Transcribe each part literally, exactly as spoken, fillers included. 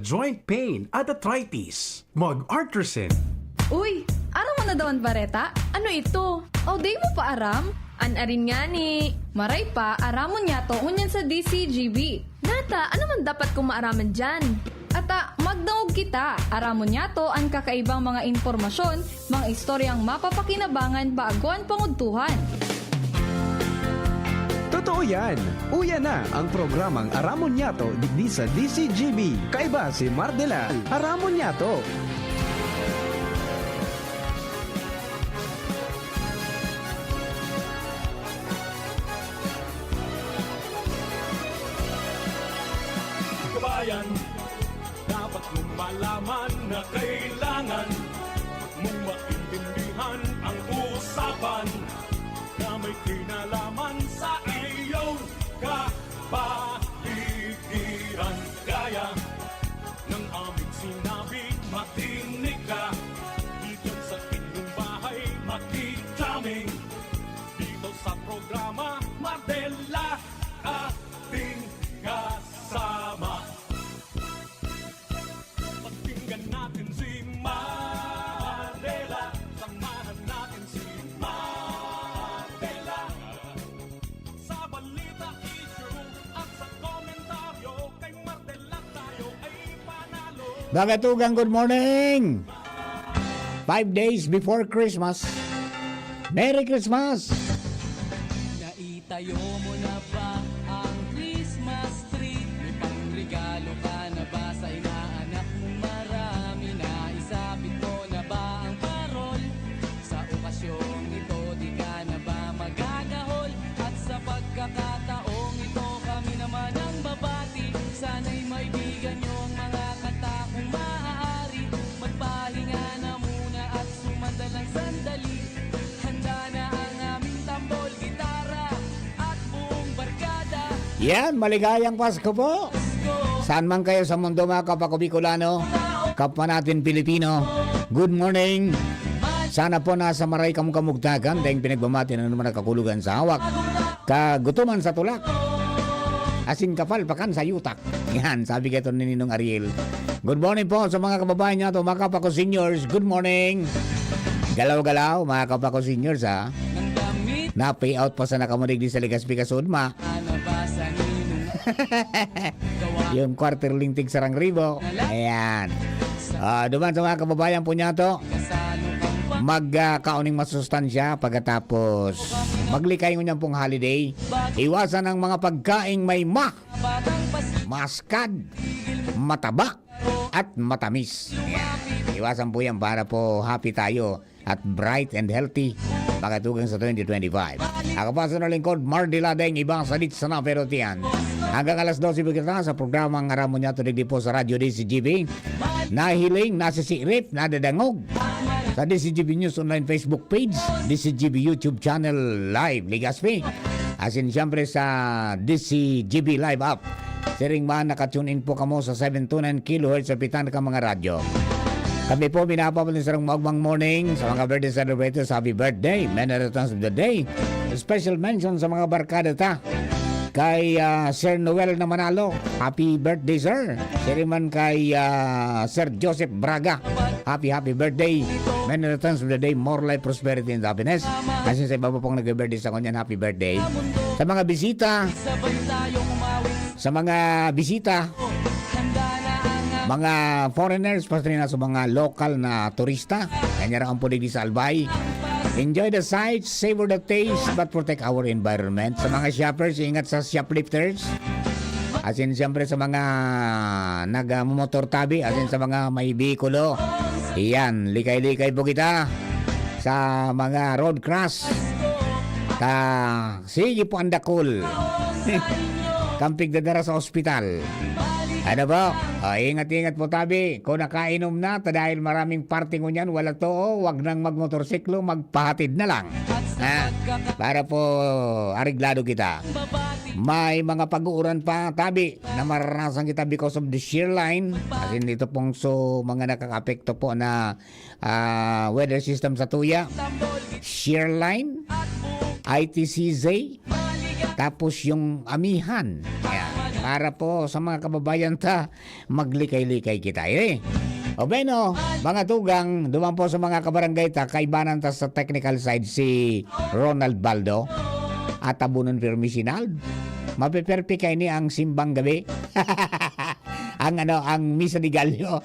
joint pain at arthritis. Mag-Artresin. Uy, aram mo na daw an bareta? Ano ito? O, di mo pa aram? An arin ngani. Maray pa, aramon niyato ngunyan sa D C G B. Nata, ano man dapat kong maaraman diyan? Ata, magdangog kita. Aramon niyato an kakaibang mga impormasyon, mga istoryang mapapakinabangan bago an pangudtuhan. Totoo yan! Uya na ang programang Aramon Niyato digdi sa D C G B, kaiba si Mardela. Aramon Niyato! Kabayan, dapat mong malaman na kailangan mong maintindihan ang usapan na may kinalaman sa iyong kapaligiran. Kaya ng aming sinabi, makinig ka. Diyan sa inyong bahay, makikaming. Dito sa programa, Mardela, ating kasama. Pakinggan natin si Mardela. Samahan natin si Mardela. Sa balita, issue, at sa komentaryo, kay Mardela tayo ay panalo. Mga tugang, good morning! Five days before Christmas. Merry Christmas! Naitayo mo na ba ang Christmas tree? May pangregalo ka na ba sa inaanak mong marami? Naisabit mo na ba ang parol? Sa okasyong ito, di ka na ba magagahol? At sa pagkakataong ito, kami naman ang babati. Sana'y maibigan niyo ang mga kanta kung maaari. Magpahinga na muna at sumandal ng sandali. Handa na ang aming tambol, gitara, at buong barkada. Yan, maligayang Pasko po! Saan man kayo sa mundo, mga kapako Bicolano, kapwa natin Pilipino, good morning. Sana po nasa maray kamong kamugtakan, dahil pinagbamati na naman ang kakulugan sa hawak, kagutuman sa tulak, asin kapalpakan sa yutak. Yan, sabi kato ni Ninong Ariel. Good morning po sa mga kababayan niyato, mga kapako seniors. Good morning. Galaw-galaw, mga kapako seniors, ha. Na-pay out pa sana kamo digdi sa Legazpi kasud, ma. Yung quarterly tig sarang ribo. Ayan. Ah, duman sa mga kababayan po niyato, mag, ah, kaon ning masustansya pagkatapos maglikay ngunyan pong holiday. Iwasan ang mga pagkaing may ma-, maskad, mataba, at matamis. Ayan. Iwasan po yan para po happy tayo at bright and healthy pagkatugang sa twenty twenty-five. Ako po sa lingkod, Mardy Ladeng, iba sa Litz na pero tiyan. Hanggang alas dose po kita sa programang Aram Mo Niyato digdi po sa Radyo D C G B. Nahiling, nasisirip, nadadangog sa D C G B News Online Facebook page, D C G B YouTube channel live, Legazpi. Asin siyempre sa D C G B Live app. Siring man, naka-tune in po kamo sa seven two nine kilohertz sa pitan ka mga radyo. Kami po, minapapalin sa maugmang morning sa mga birthday celebrators. Happy birthday, many returns of the day. Special mention sa mga barkada ta. Kay, ah, Sir Noel na Manalo, happy birthday, sir. Siring man kay, ah, Sir Joseph Braga, happy, happy birthday. Many returns of the day, more life, prosperity, and happiness. Asin sa iba pa pong nag-birthday sa ngunyan, happy birthday. Sa mga bisita, sa mga bisita, mga foreigners, pati na sa mga lokal na turista, kanya raon po digdi sa Albay. Enjoy the sights, savor the taste, but protect our environment. Sa mga shoppers, ingat sa shoplifters. Asin siyempre sa mga nagmomotor tabi, asin sa mga may bikulo. Iyan, likay-likay po kita sa mga road crash. Ta, sige po ang dakul. Kampig dadara sa ospital. Ano po? O, ingat-ingat po tabi. Kung nakainom na, ta dahil maraming party ngunyan, wala to, o, wag nang magmotorsiklo, magpahatid na lang. Ha? Para po areglado kita. May mga pag-uuran pa, tabi, na maranasan kita because of the shear line. As in, ito pong so, mga nakakaapekto po na, ah, weather system sa tuya. Shear line, I T C Z, tapos yung amihan. Ayan. Para po sa mga kababayan ta, maglikay-likay kita, eh. O bueno, mga tugang, duman po sa mga kabarangay ta, kaibanan ta sa technical side si Ronald Baldo. At abunon pirmi si Nald. Mapeperpik kaini ang simbang gabi. Ang ano, ang Misa de Gallo.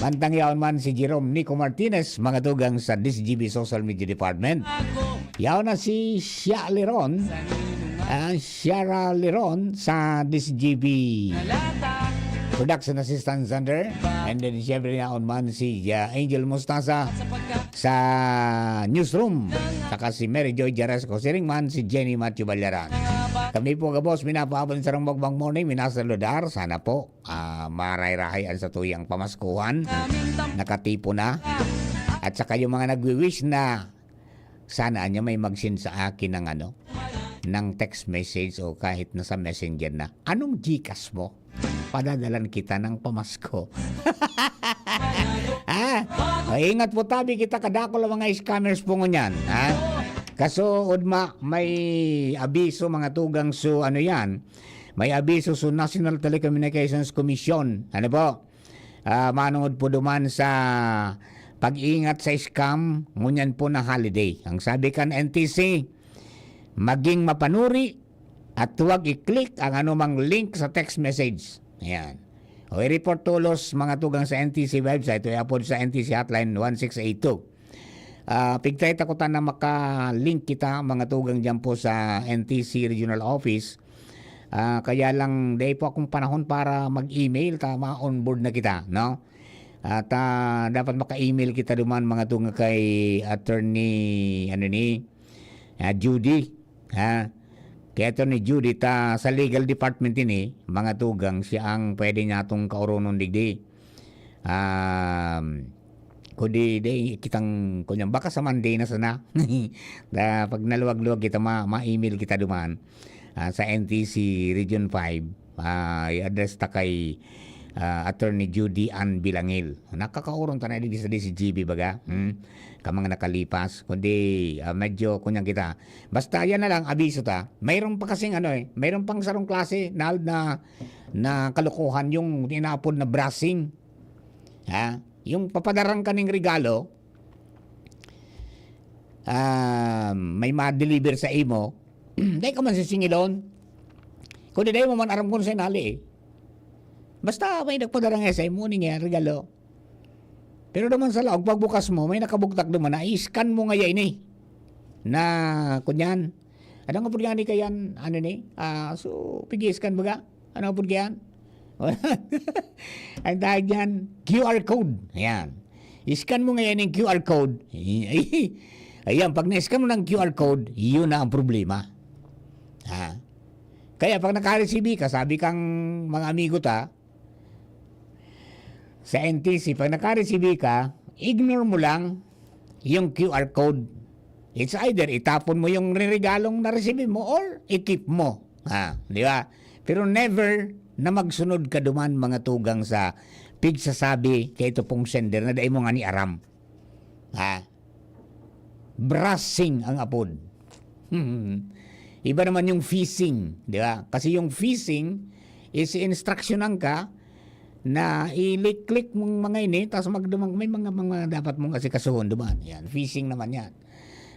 Mantang yaon man si Jerome Nico Martinez, mga tugang sa D C G B Social Media Department. Yaon na si Shia Leron, ah, Shara Leron sa D C G B Production Assistant Center. And then, siyempre, yaon man si, ah, Angel Mostaza sa newsroom. Saka si Mary Joy Jarasco, siring man si Jenny Matthew Ballaran. Kami po gabos, minapaabot sa rong magbang morning, minasaludar. Sana po, ah, marahay-rahay ang satuyang pamaskuhan. Nakatipo na. At saka yung mga nagwi-wish na sana anya may mag-send sa akin ng ano, ng text message o kahit na sa messenger na, "Anong Gcash mo? Padadalan kita ng pamasko." Ah, ingat po tabi kita kadakol ang mga scammers po ngunyan, ha? Kaso, Udma, may abiso mga tugang su, ano yan, may abiso su National Telecommunications Commission. Ano po? Ah, manongod po duman sa pag-iingat sa scam, ngunyan po na holiday. Ang sabi kan N T C, maging mapanuri at huwag i-click ang anumang link sa text message. Ayan. O i-report tolos mga tugang sa N T C website o i-upload sa N T C hotline one six eight two. Ah, pigtay ta kuta na maka-link kita, mga tugang, diyan po sa N T C Regional Office. Ah, kaya lang, dai po akong panahon para mag-email, ta ma-onboard na kita, no? At, ah, dapat maka-email kita duman, mga tugang, kay Attorney, ano ni, ah, Judy, ha? Kay Attorney Judy, ta sa legal department ini, mga tugang, siya ang pwede niya atong kauronon digdi. Um, kundi, di, kitang, kunyang, baka sa Monday na sana. Da, pag naluwag-luwag kita, ma, ma-email kita duman, ah, sa N T C Region five, ah, i-address ta kay, ah, Attorney Judy Ann Bilangil. Nakakauron ta na digdi sa D C G B baga. Hmm? Ka mga nakalipas. Kundi, ah, medyo, kunyang kita. Basta, yan na lang, abiso ta. Mayroon pa kasing ano eh, mayroon pang sarong klase na, na, na kalokohan, yung inaapod na brushing. Ha? Yung papadaran ka ning regalo, ah, may ma-deliver sa imo, dai ka man sisingilon. Kundi dai mo man aram kung saan hali eh. Basta may nagpadara nga sa imo, ning regalo. Pero naman sa laog, pagbukas mo, may nakabugtak naman na i-scan mo ngaya ini. Na, kunyan, ano nga pud nga ni kayan, ano ni? Ah, so, pigi-scan baga? Ano nga pud kayan? Ang tawag niyan, Q R code. Ayan. I-scan mo ngayon yung Q R code. Ayan, pag na-scan mo ng Q R code, yun na ang problema. Ha? Kaya pag nakareceive ka, sabi kang mga amigo ta, sa N T C, pag nakareceive ka, ignore mo lang yung Q R code. It's either itapon mo yung regalong na-receive mo or i-keep mo. Ha, di ba? Pero never na magsunod ka duman, mga tugang, sa pigsasabi kay ito pong sender na dai mo nga ni aram. Ha? Brushing ang apod. Iba naman yung phishing, di ba? Kasi yung phishing is instructionan ka na i-click-click mong mga ini, tapos magdumang, may mga, mga dapat mong asikasuhon duman. Yan, phishing naman yan.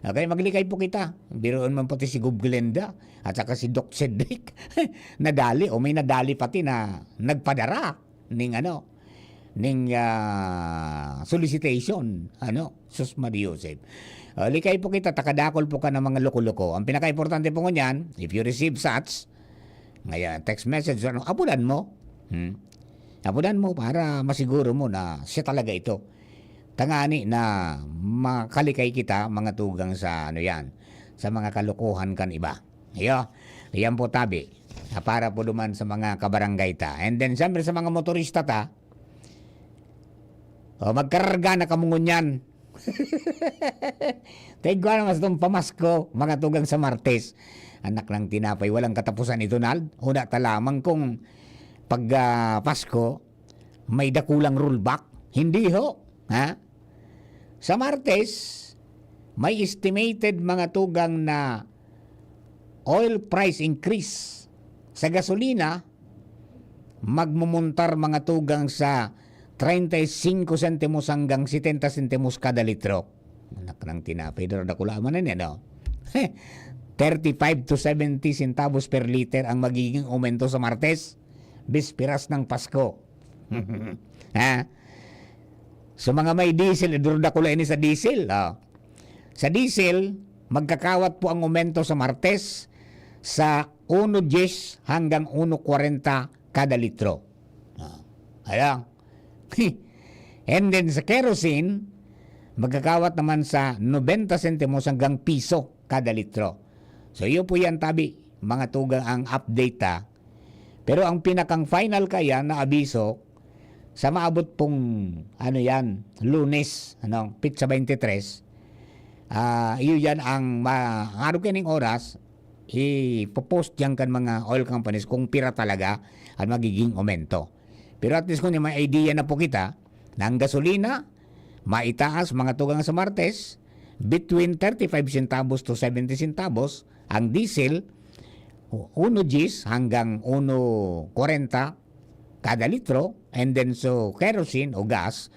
Okay, maglikay po kita. Biruon man pati si Gob Glenda at saka si Doc Cedric. Nadali, o may nadali pati na nagpadara ning ano, ning, ah, solicitation, ano, sus, Maria Joseph. Ah, likay po kita, takadakol po ka ng mga loko-loko. Ang pinaka-importante po ngunyan, if you receive such, ngayon, text message, ano, abulan mo. Hmm? Abulan mo para masiguro mo na siya talaga ito. Tangani na makalikay kita, mga tugang, sa ano yan, sa mga kalokohan kan iba. Iyo, iyan po tabi. Ah, para po duman sa mga kabarangay ta. And then, siyempre, sa mga motorista ta, o, magkarga na kamo ngunyan. Taigwa na mas itong pamasko, mga tugang, sa Martes. Anak ng tinapay, walang katapusan ito, Nald. Una ta lamang kung pag, ah, Pasko, may dakulang rollback. Hindi ho. Ha? Sa Martes, may estimated, mga tugang, na oil price increase. Sa gasolina, magmumuntar mga tugang sa treinta y cinco sentimos hanggang setenta sentimos kada litro. Anak ng tinapay, pero dakula man yan, ano? Thirty-five to seventy centavos per liter ang magiging aumento sa Martes, bisperas ng Pasko. Ha? So, mga may diesel, idurdakula ini sa diesel. Oh. Sa diesel, magkakawat po ang aumento sa Martes sa uno dies hanggang uno kwarenta kada litro. Ah, ayan. And then sa kerosene, magkakawat naman sa nobenta sentimos hanggang piso kada litro. So, iyo po yan, tabi, mga tugang ang update, ha. Pero ang pinakang final kaya na abiso, sa maabot pong, ano yan, Lunes, ano, pitsa twenty-three, ah, iyo yan ang ma-, ang araw kining oras, ipopost yan kan mga oil companies kung pira talaga ang magiging aumento. Pero at least kung may idea na po kita, na ang gasolina, maitaas mga tugang sa Martes, between thirty-five centavos to seventy centavos, ang diesel, uno dies hanggang uno kwarenta kada litro, and then so kerosene o gas,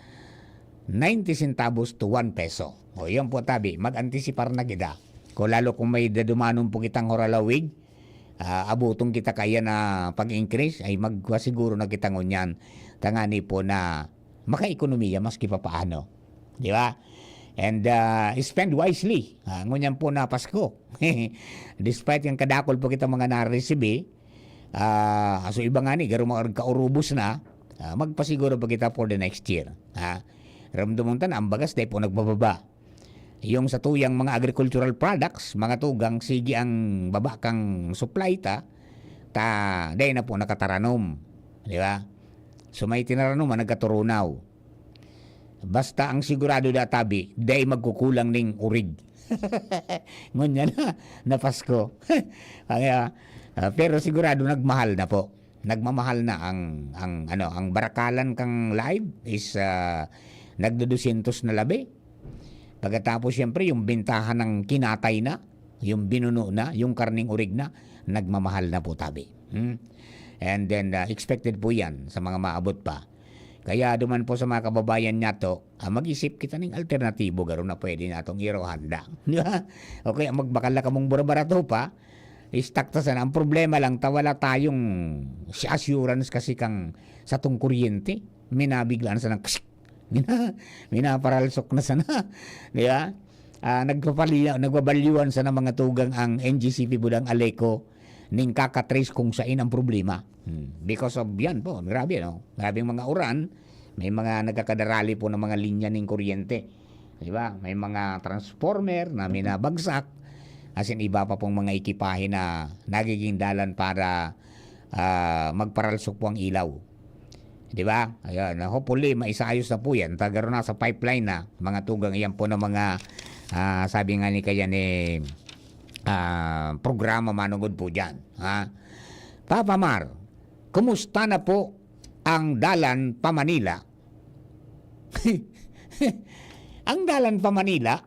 ninety centavos to one peso. O, yan po, tabi, mag-antisipar na kita. Kung lalo kung may dadumanon po kitang horalawig, ah, abuton kita kaya na pag-increase, ay magsiguro na kita ngunyan. Tangani po na makaekonomiya maski papaano. Di ba? And, ah, spend wisely. Ah, ngunyan po na Pasko. Despite yung kadakol po kita mga naresibi, ah, aso iba nga ni, garo mga kaurubos na, ah, magpasiguro pa kita for the next year. Ha? Ramdamon ta na, ang bagas dahil po nagbababa. Yung sa tuyang mga agricultural products, mga tugang, sige ang baba kang supply ta, ta, dahil na po nakataranom. Di ba? So may tinaranom, nagkaturunaw. Basta ang sigurado da, tabi, dai magkukulang ning urig. Ngunyan na, na Pasko. Kaya, ah, pero sigurado nagmahal na po. Nagmamahal na ang, ang, ano, ang barakalan kang live is, ah, nagdo-dosyentos na labi. Pagkatapos, siyempre, yung bentahan ng kinatay na, yung binuno na, yung karning urig na, nagmamahal na po, tabi. Hmm? And then, ah, expected po yan sa mga maabot pa. Kaya duman po sa mga kababayan niya to, ah, mag-isip kita ning alternatibo, garo na pwede natong irohanda. Di ba? O kaya magbakal na kamong burabarato pa, stock ta sana. Ang problema lang, ta wala tayong si assurance kasi kang satong kuryente. Minabiglaan sa nang ksik. Mina-, minaparalsok na sana. Di ba? Ah, nagpapaliya-, nagbabalyuan sana mga tugang ang N G C P Budang Aleco ning kakatrace kung sain ang problema. Hmm. Because of yan po, grabe, no? Grabe yung mga uran, may mga nagkakadarali po ng mga linya ning kuryente. Di ba? May mga transformer na minabagsak, as in iba pa pong mga ekipahe na nagiging dalan para, ah, magparalsok po ang ilaw. Di ba? Ayan, hopefully, maisayos na po yan. Tagaro na sa pipeline na, mga tugang, iyan po ng mga, ah, sabi nga ni kaya ni, ah, programa manungod po dyan. Ha? Papa Mar, kumusta na po ang dalan pa Manila? Ang dalan pa Manila,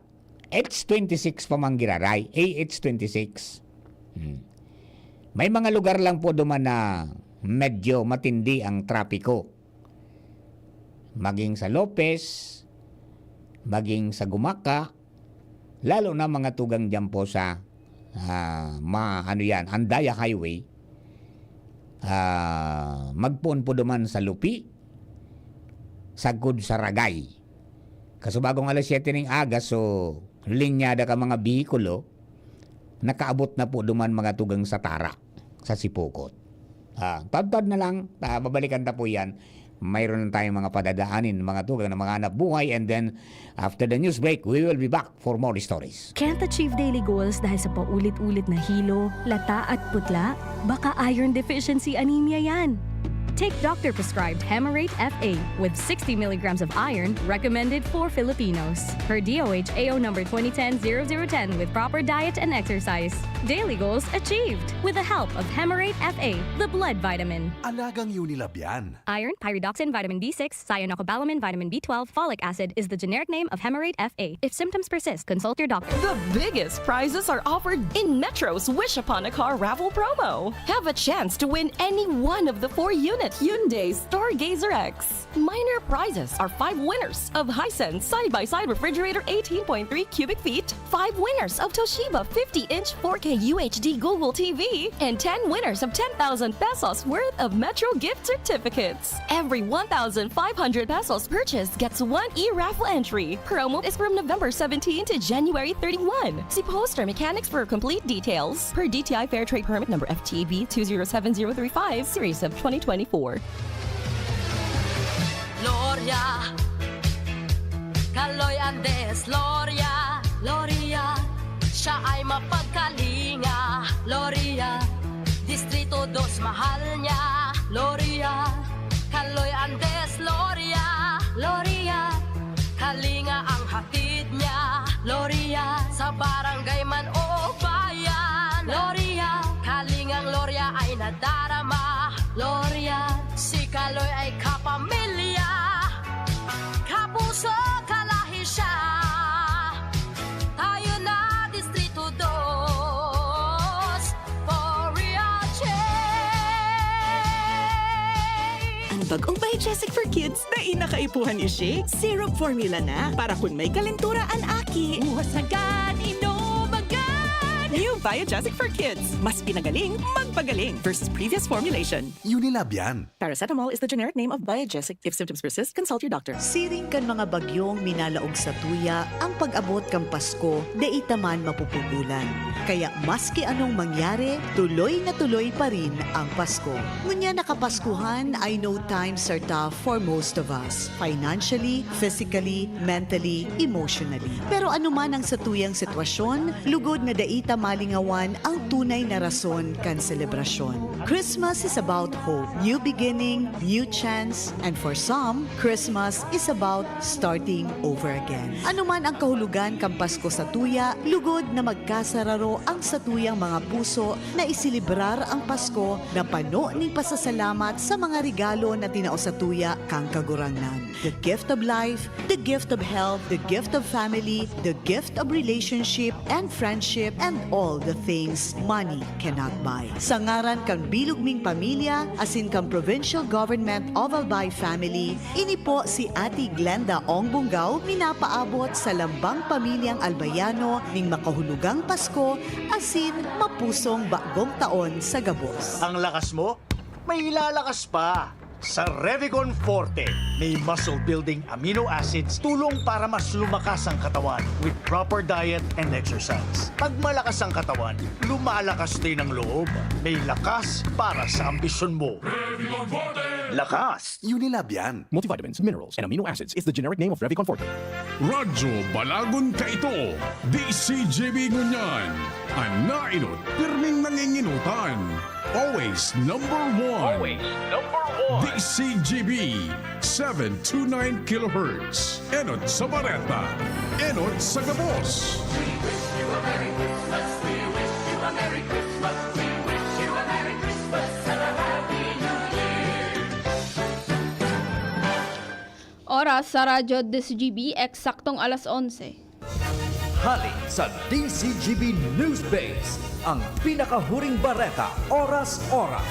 H twenty-six pa man giraray, A H twenty-six. Hmm. May mga lugar lang po duman na medyo matindi ang trapiko. Maging sa Lopez, maging sa Gumaka, lalo na mga tugang dyan po sa, ah, ma-, ano yan, Andaya Highway, ah, magpoon po duman sa Lupi, sagkod sa Ragay. Kasubagong alas siyete ning aga, so, linyada ka mga behikulo, nakaabot na po duman mga tugang sa Tara, sa Sipokot. Ah, tadtad na lang, ah, babalikan ta po yan. Mayroon tayong mga padadaanin, mga tugang na mga hanap buhay, and then after the news break, we will be back for more stories. Can't achieve daily goals dahil sa paulit-ulit na hilo, lata at putla? Baka iron deficiency anemia yan. Take doctor-prescribed Hemarate F A with sixty milligrams of iron recommended for Filipinos. Per D O H A O number twenty ten zero zero ten with proper diet and exercise. Daily goals achieved with the help of Hemarate F A, the blood vitamin. Alagang Unilab yan. Iron, pyridoxine, vitamin B six, cyanocobalamin, vitamin B twelve, folic acid is the generic name of Hemarate F A. If symptoms persist, consult your doctor. The biggest prizes are offered in Metro's Wish Upon a Car raffle promo. Have a chance to win any one of the four units. Hyundai Stargazer X. Minor prizes are five winners of Hisense side-by-side refrigerator eighteen point three cubic feet, five winners of Toshiba fifty-inch four K U H D Google T V, and ten winners of ten thousand pesos worth of Metro gift certificates. Every one thousand five hundred pesos purchase gets one e-raffle entry. Promo is from November seventeen to January thirty-one. See poster mechanics for complete details. Per D T I Fair Trade Permit number F T B two zero seven zero three five, series of twenty twenty-four. Gloria, Kaloy Andes, Gloria, Gloria. Siya ay mapagkalinga, Gloria. Distrito dos mahal niya, Gloria. Kaloy Andes, Gloria, Gloria. Kalinga ang hatid niya, Gloria. Sa barangay man o bayan, Gloria. Kalingang Gloria ay nadarama, Gloria. Si Kaloy ay kapamilya, kapuso, kalahi siya. Tayo na, Distrito dos, for real change. An bag-ong Biogesic for Kids, dai na kaipuhan ishi. Syrup formula na, para kun may kalentura an aki. Buhasagan, inom agad! New Biogesic for Kids. Mas pinagaling, magpagaling versus previous formulation. Unilab yan. Paracetamol is the generic name of Biogesic. If symptoms persist, consult your doctor. Siring kan mga bagyong minalaog sa tuya, ang pag-abot kan Pasko dai ta man mapupugolan. Kaya maski anong mangyari, tuloy na tuloy pa rin ang Pasko. Ngunyan na Kapaskuhan, I know times are tough for most of us, financially, physically, mentally, emotionally. Pero anuman ang satuyang sitwasyon, lugod na dai ta malingawan ang tunay na rason kan selebrasyon. Christmas is about hope, new beginning, new chance, and for some, Christmas is about starting over again. Anuman ang kahulogan kan Pasko sa tuya, lugod na magkasararo ang satuyang mga puso na iselebrar ang Pasko na pano nin pasasalamat sa mga regalo na tinao sa tuya kan Kagurangnan. The gift of life, the gift of health, the gift of family, the gift of relationship and friendship, and all the things money cannot buy. Sa ngaran kan bilog ming pamilya asin kan Provincial Government of Albay Family, ini po si Ate Glenda Ong Bunggaw minapaabot sa lambang pamilyang Albayano ning makahulugang Pasko asin mapusong bagong taon sa gabos. Ang lakas mo, may ilalakas pa. Sa Revicon Forte, may muscle-building amino acids, tulong para mas lumakas ang katawan with proper diet and exercise. Pag malakas ang katawan, lumalakas din ang loob. May lakas para sa ambisyon mo. Lakas! Unilab yan. Multivitamins, minerals, and amino acids is the generic name of Revicon Forte. Radyo Balagon Kaito, D C G B ngunyan, an naenot pirming nanginginutan. Always number one. Always number one. D C G B, seven two nine kilohertz. Enot sa bareta. Enot sa gabos. Oras sa Radyo D C G B, eksaktong alas onse. Hali sa D C G B News Base, ang pinakahuring bareta, oras-oras.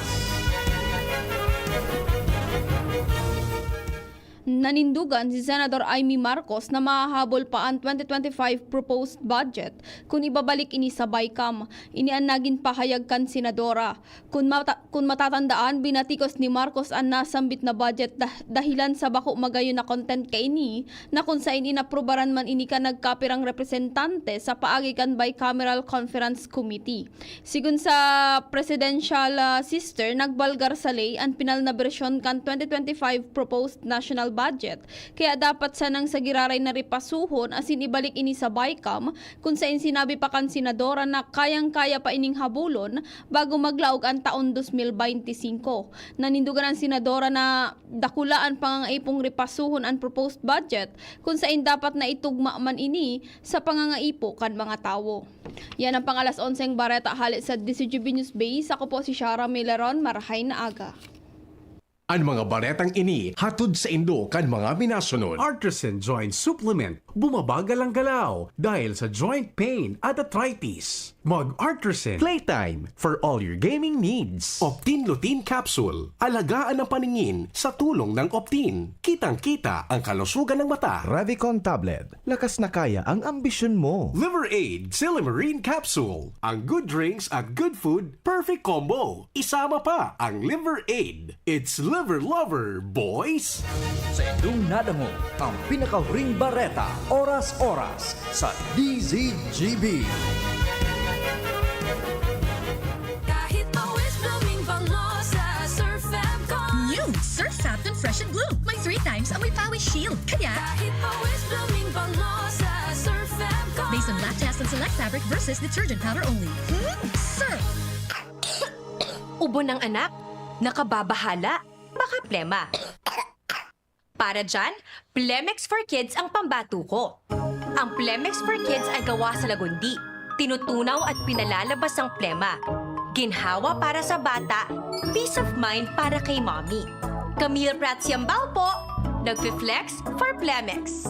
Nanindugan si Senador Imee Marcos na mahahabol pa an twenty twenty-five proposed budget kun ibabalik ini sa BICAM. Ini an nagin pahayag kan senadora. Kun, mata- kun matatandaan, binatikos ni Marcos an nasambit na budget dah- dahilan sa bako magayon na content kaini, na kun saen inaprubaran man ini kan nagkapirang representante sa paagi kan Bicameral Conference Committee. Sigon sa presidential, ah, sister, nagbalgar sa ley an pinal na bersyon kan twenty twenty-five proposed national budget, kaya dapat sanang sa giraray na repasuhon asin ibalik ini sa BICAM, kun saen sinabi pa kan senadora na kayang-kaya pa ining habulon bago maglaog an taon dos mil baynte singko. Nanindugan an senadora na dakula an pangangaipong repasuhon an proposed budget, kun saen dapat na itugma man ini sa pangangaipo kan mga tawo. Yan ang pang-alas onseng bareta hale sa D C G B News Base. Ako po si Shara Mileron. Marahay na aga. An mga baretang ini hatod saindo kan mga minasunod. Artisan Joint Supplement, bumabagal ang galaw dahil sa joint pain at arthritis. Mag-Artresin Playtime for all your gaming needs. Optin Lutein Capsule. Alagaan ang paningin sa tulong ng Optin. Kitang-kita ang kalusugan ng mata. Revicon Tablet. Lakas na kaya ang ambisyon mo. Liver Aid Silymarin Capsule. Ang good drinks at good food, perfect combo. Isama pa ang Liver Aid. It's Liver Lover, boys! Sa indong nadangog ang pinakahuring bareta, oras-oras, sa D Z G B. Kahit pawis blooming bango sa Surf Fab Con. New Surf Fab Con Fresh and Bloom. May three times amoy pawis shield. Kaya, Kahit pawis blooming bango sa Surf Fab Con. Based on lab test and select fabric versus detergent powder only. Hmm? Surf! Ubo ng anak? Nakababahala? Baka plema. Para dyan, Plemex for Kids ang pambato ko. Ang Plemex for Kids ay gawa sa lagundi. Tinutunaw at pinalalabas ang plema. Ginhawa para sa bata, peace of mind para kay mommy. Camille Prats Yambao po, nagfi-flex for Plemex.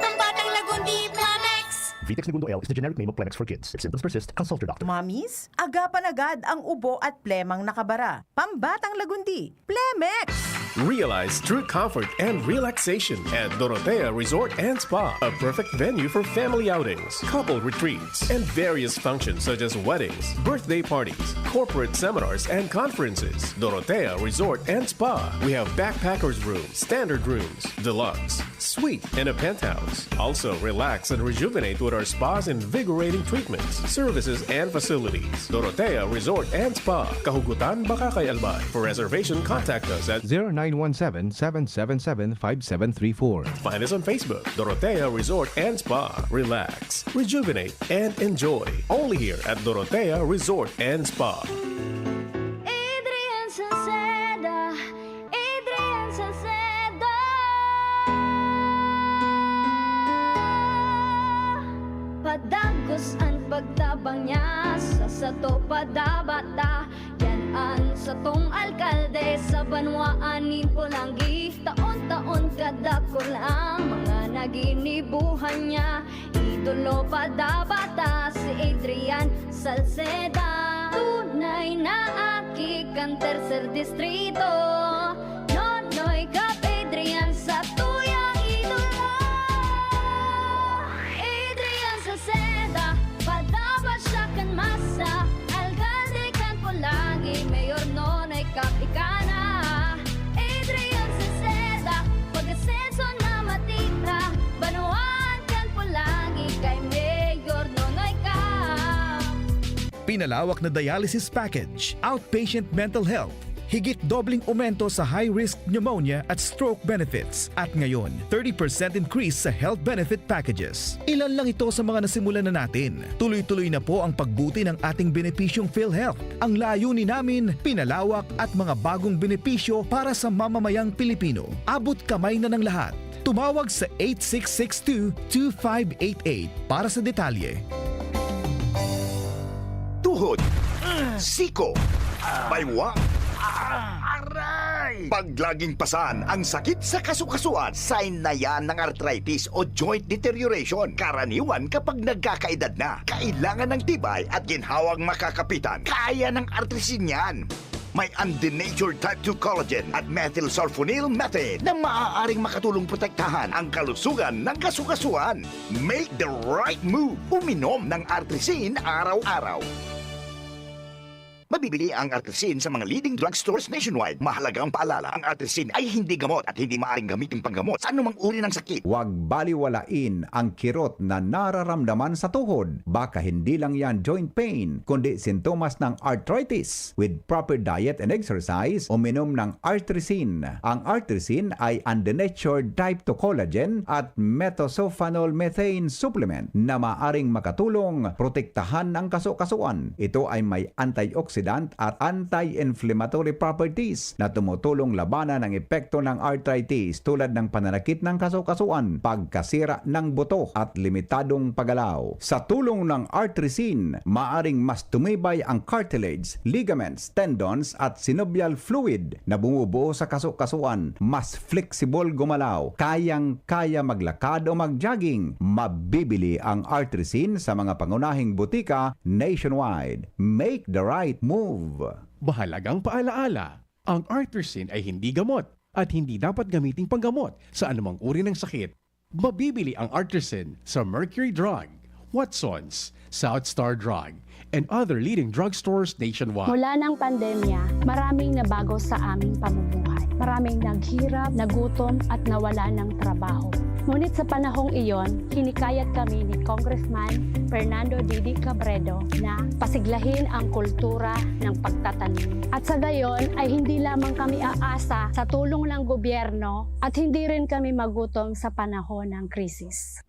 Pambatang lagundi, Plemex! Vitex Negundo L is the generic name of Plemex for kids. If symptoms persist, consult your doctor. Mommies, agapan agad ang ubo at plemang nakabara. Pambatang lagundi, Plemex! Realize true comfort and relaxation at Dorotea Resort and Spa, a perfect venue for family outings, couple retreats, and various functions such as weddings, birthday parties, corporate seminars, and conferences. Dorotea Resort and Spa. We have backpackers room, standard rooms, deluxe, suite, and a penthouse. Also, relax and rejuvenate with our spa's invigorating treatments, services, and facilities. Dorotea Resort and Spa, Kahugutan, Bacacay, Albay. For reservation, contact us at zero nine one seven, seven seven seven, five seven three four. Find us on Facebook, Dorotea Resort and Spa. Relax, rejuvenate, and enjoy. Only here at Dorotea Resort and Spa. Adrian Salceda, Adrian Salceda. Padagos an pagtabang niya sa sato padabata. Yan an satong alkalde sa banwaan nin Polangui. Taon-taon kadakul ang mga naginibuhan niya. Idolo padabata si Adrian Salceda. Tunay na aki kan tercer distrito. Nonoy Cap Adrian sa tuyang idolo. Adrian Salceda, padaba siya kan masa. Alkalde kan Polangui, Mayor Nonoy Cap ika na. Adrian Salceda, pag-asenso na matira. Banwaan kan Polangui, kay Mayor Nonoy Cap. Pinalawak na dialysis package, outpatient mental health, higit dobleng aumento sa high-risk pneumonia at stroke benefits. At ngayon, thirty percent increase sa health benefit packages. Ilan lang ito sa mga nasimulan na natin. Tuloy-tuloy na po ang pagbuti ng ating benepisyong PhilHealth. Ang layunin namin, pinalawak at mga bagong benepisyo para sa mamamayang Pilipino. Abot kamay na ng lahat. Tumawag sa eight six six two, two five eight eight para sa detalye. Tuhod, siko, baywa, aray! Pag laging pasan ang sakit sa kasukasuan, sign na yan ng arthritis o joint deterioration. Karaniwan kapag nagkakaedad na, kailangan ng tibay at ginhawang makakapitan. Kaya ng artrisin yan. May undenatured type two collagen at methylsulfonyl methane na maaaring makatulong protektahan ang kalusugan ng kasukasuan. Make the right move. Uminom ng Artrisin araw-araw. Mabibili ang Artrisin sa mga leading drugstores nationwide. Mahalagang paalala, ang Artrisin ay hindi gamot at hindi maaaring gamitin panggamot sa anumang uri ng sakit. Huwag baliwalain ang kirot na nararamdaman sa tuhod. Baka hindi lang yan joint pain, kundi sintomas ng arthritis. With proper diet and exercise, uminom ng Artrisin. Ang Artrisin ay undenatured type two collagen at methylsulfonyl methane supplement na maaring makatulong protektahan ang kasukasuan. Ito ay may antioxidant antioxidant at anti-inflammatory properties na tumutulong labanan ang epekto ng arthritis tulad ng pananakit ng kasukasuan, pagkasira ng buto at limitadong paggalaw. Sa tulong ng Artrisin, maaring mas tumibay ang cartilage, ligaments, tendons at synovial fluid na bumubuo sa kasukasuan, mas flexible gumalaw, kayang-kaya maglakad o mag-jogging. Mabibili ang Artrisin sa mga pangunahing butika nationwide. Make the right move! Mahalagang paalaala, ang Artrisin ay hindi gamot at hindi dapat gamiting panggamot sa anumang uri ng sakit. Mabibili ang Artrisin sa Mercury Drug, Watsons, South Star Drug, and other leading drugstores nationwide. Mula ng pandemya, maraming nabago sa aming pamumuhay. Maraming naghirap, nagutom, at nawala ng trabaho. Ngunit sa panahong iyon, hinikayat kami ni Congressman Fernando Didi Cabredo na pasiglahin ang kultura ng pagtatanim. At sa gayon ay hindi lamang kami aasa sa tulong ng gobyerno at hindi rin kami magutom sa panahon ng krisis.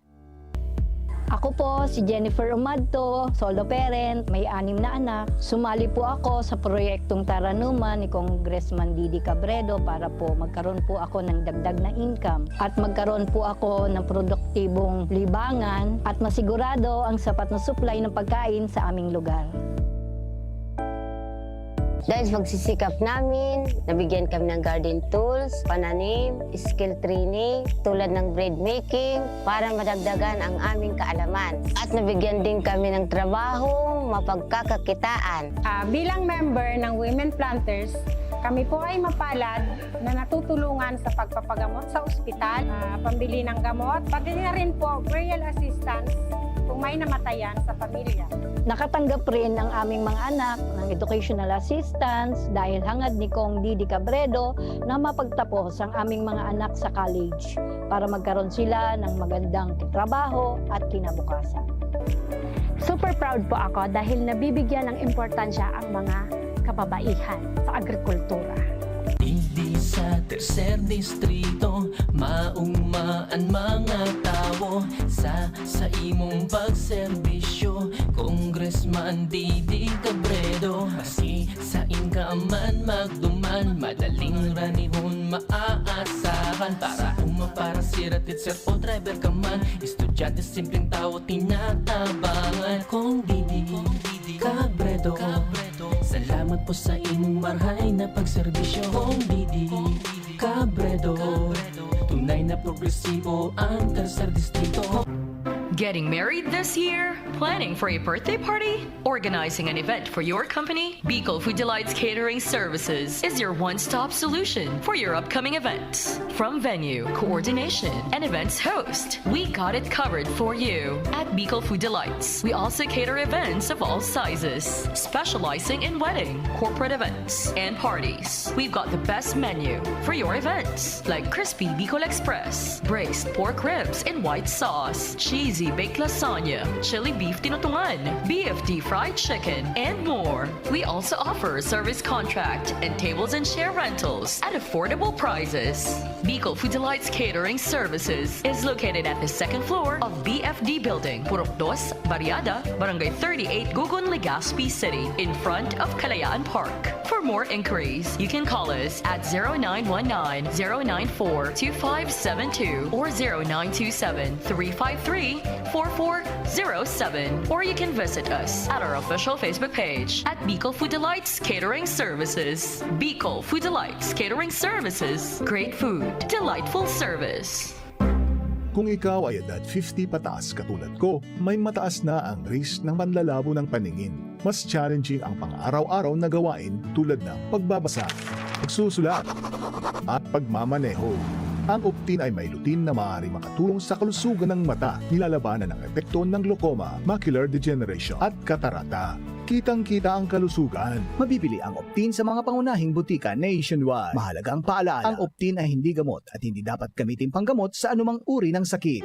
Ako po si Jennifer Umadto, solo parent, may anim na anak. Sumali po ako sa proyektong Taranuman ni Congressman Didi Cabredo para po magkaroon po ako ng dagdag na income at magkaroon po ako ng produktibong libangan at masigurado ang sapat na supply ng pagkain sa aming lugar. Dahil sa pagsisikap namin, nabigyan kami ng garden tools, pananim, skill training, tulad ng bread making, para madagdagan ang aming kaalaman. At nabigyan din kami ng trabahong mapagkakakitaan. Ah, bilang member ng Women Planters, kami po ay mapalad na natutulungan sa pagpapagamot sa ospital, ah, pambili ng gamot, pati na rin po burial assistance kung may namatayan sa pamilya. Nakatanggap rin ang aming mga anak ng educational assistance dahil hangad ni Cong Didi Cabredo na mapagtapos ang aming mga anak sa college para magkaroon sila ng magandang trabaho at kinabukasan. Super proud po ako dahil nabibigyan ng importansya ang mga kababaihan sa agrikultura. Digdi sa tercer distrito, mauma an mga tawo sa, sa imong pagserbisyo, Congressman Didi Cabredo. Maski sain ka man magduman, madaling ranihon maaasahan. Para uma, para sira, teacher o driver ka man, estudyante, simpleng tawo, tinatabangan. Cong Didi Cabredo, salamat po sa imong marhay na pagserbisyo. Cong Didi Cabredo, tunay na progresibo ang Tercer Distrito. Getting married this year? Planning for a birthday party? Organizing an event for your company? Bicol Food Delights Catering Services is your one-stop solution for your upcoming events. From venue, coordination, and events host, we got it covered for you. At Bicol Food Delights, we also cater events of all sizes, specializing in wedding, corporate events, and parties. We've got the best menu for your events, like crispy Bicol Express, braised pork ribs in white sauce, cheesy baked lasagna, chili beef tinutungan, B F D fried chicken, and more. We also offer service contract and tables and chair rentals at affordable prices. Bicol Food Delights Catering Services is located at the second floor of B F D Building, Purok Dos, Barriada, Barangay thirty-eight, Gugun, Legazpi City, in front of Kalayaan Park. For more inquiries, you can call us at zero nine one nine, zero nine four, two five seven two or zero nine two seven, three five three, four four zero seven, or you can visit us at our official Facebook page at Bicol Food Delights Catering Services. Bicol Food Delights Catering Services. Great food, delightful service. Kung ikaw ay edad fifty pataas katulad ko, may mataas na ang risk ng panlalabo ng paningin. Mas challenging ang pang-araw-araw na gawain tulad ng pagbabasa, pagsusulat, at pagmamaneho. Ang Optin ay may lutein na maaaring makatulong sa kalusugan ng mata, nilalabanan ang epekto ng glaucoma, macular degeneration, at katarata. Kitang-kita ang kalusugan. Mabibili ang Optin sa mga pangunahing butika nationwide. Mahalagang paalaala, ang Optin ay hindi gamot at hindi dapat gamitin panggamot sa anumang uri ng sakit.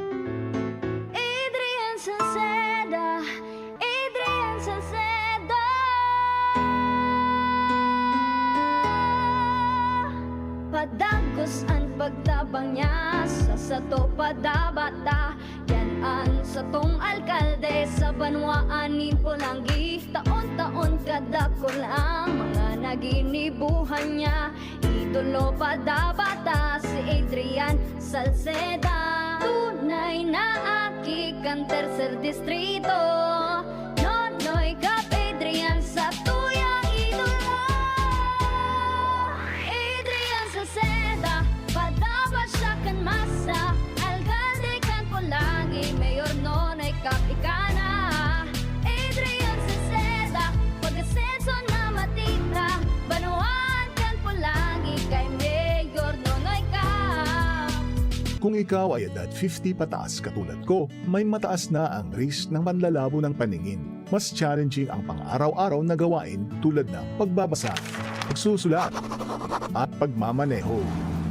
Adrian Salceda, Adrian Salceda. Padagos an pagtabang niya sa sato padabata. Yan An satong alkalde sa banwaan nin Polangui, taon-taon kadakul ang mga naginibuhan niya. Idolo pa dapat si Adrian Salceda. Tunay na aki kan tercer distrito. Nonoy Cap Adrian sa tuyang idolo. Adrian Salceda, padapat siya kan masa. Alkalde kan Polangui, Mayor Nonoy Cap ika na. Adrian Salceda, pag-asenso na matira. Banwaan kan Polangui kay Mayor Nonoy Cap. Kung ikaw ay edad fifty pataas katulad ko, may mataas na ang risk ng panlalabo ng paningin. Mas challenging ang pang-araw-araw na gawain tulad ng pagbabasa, pagsusulat, at pagmamaneho.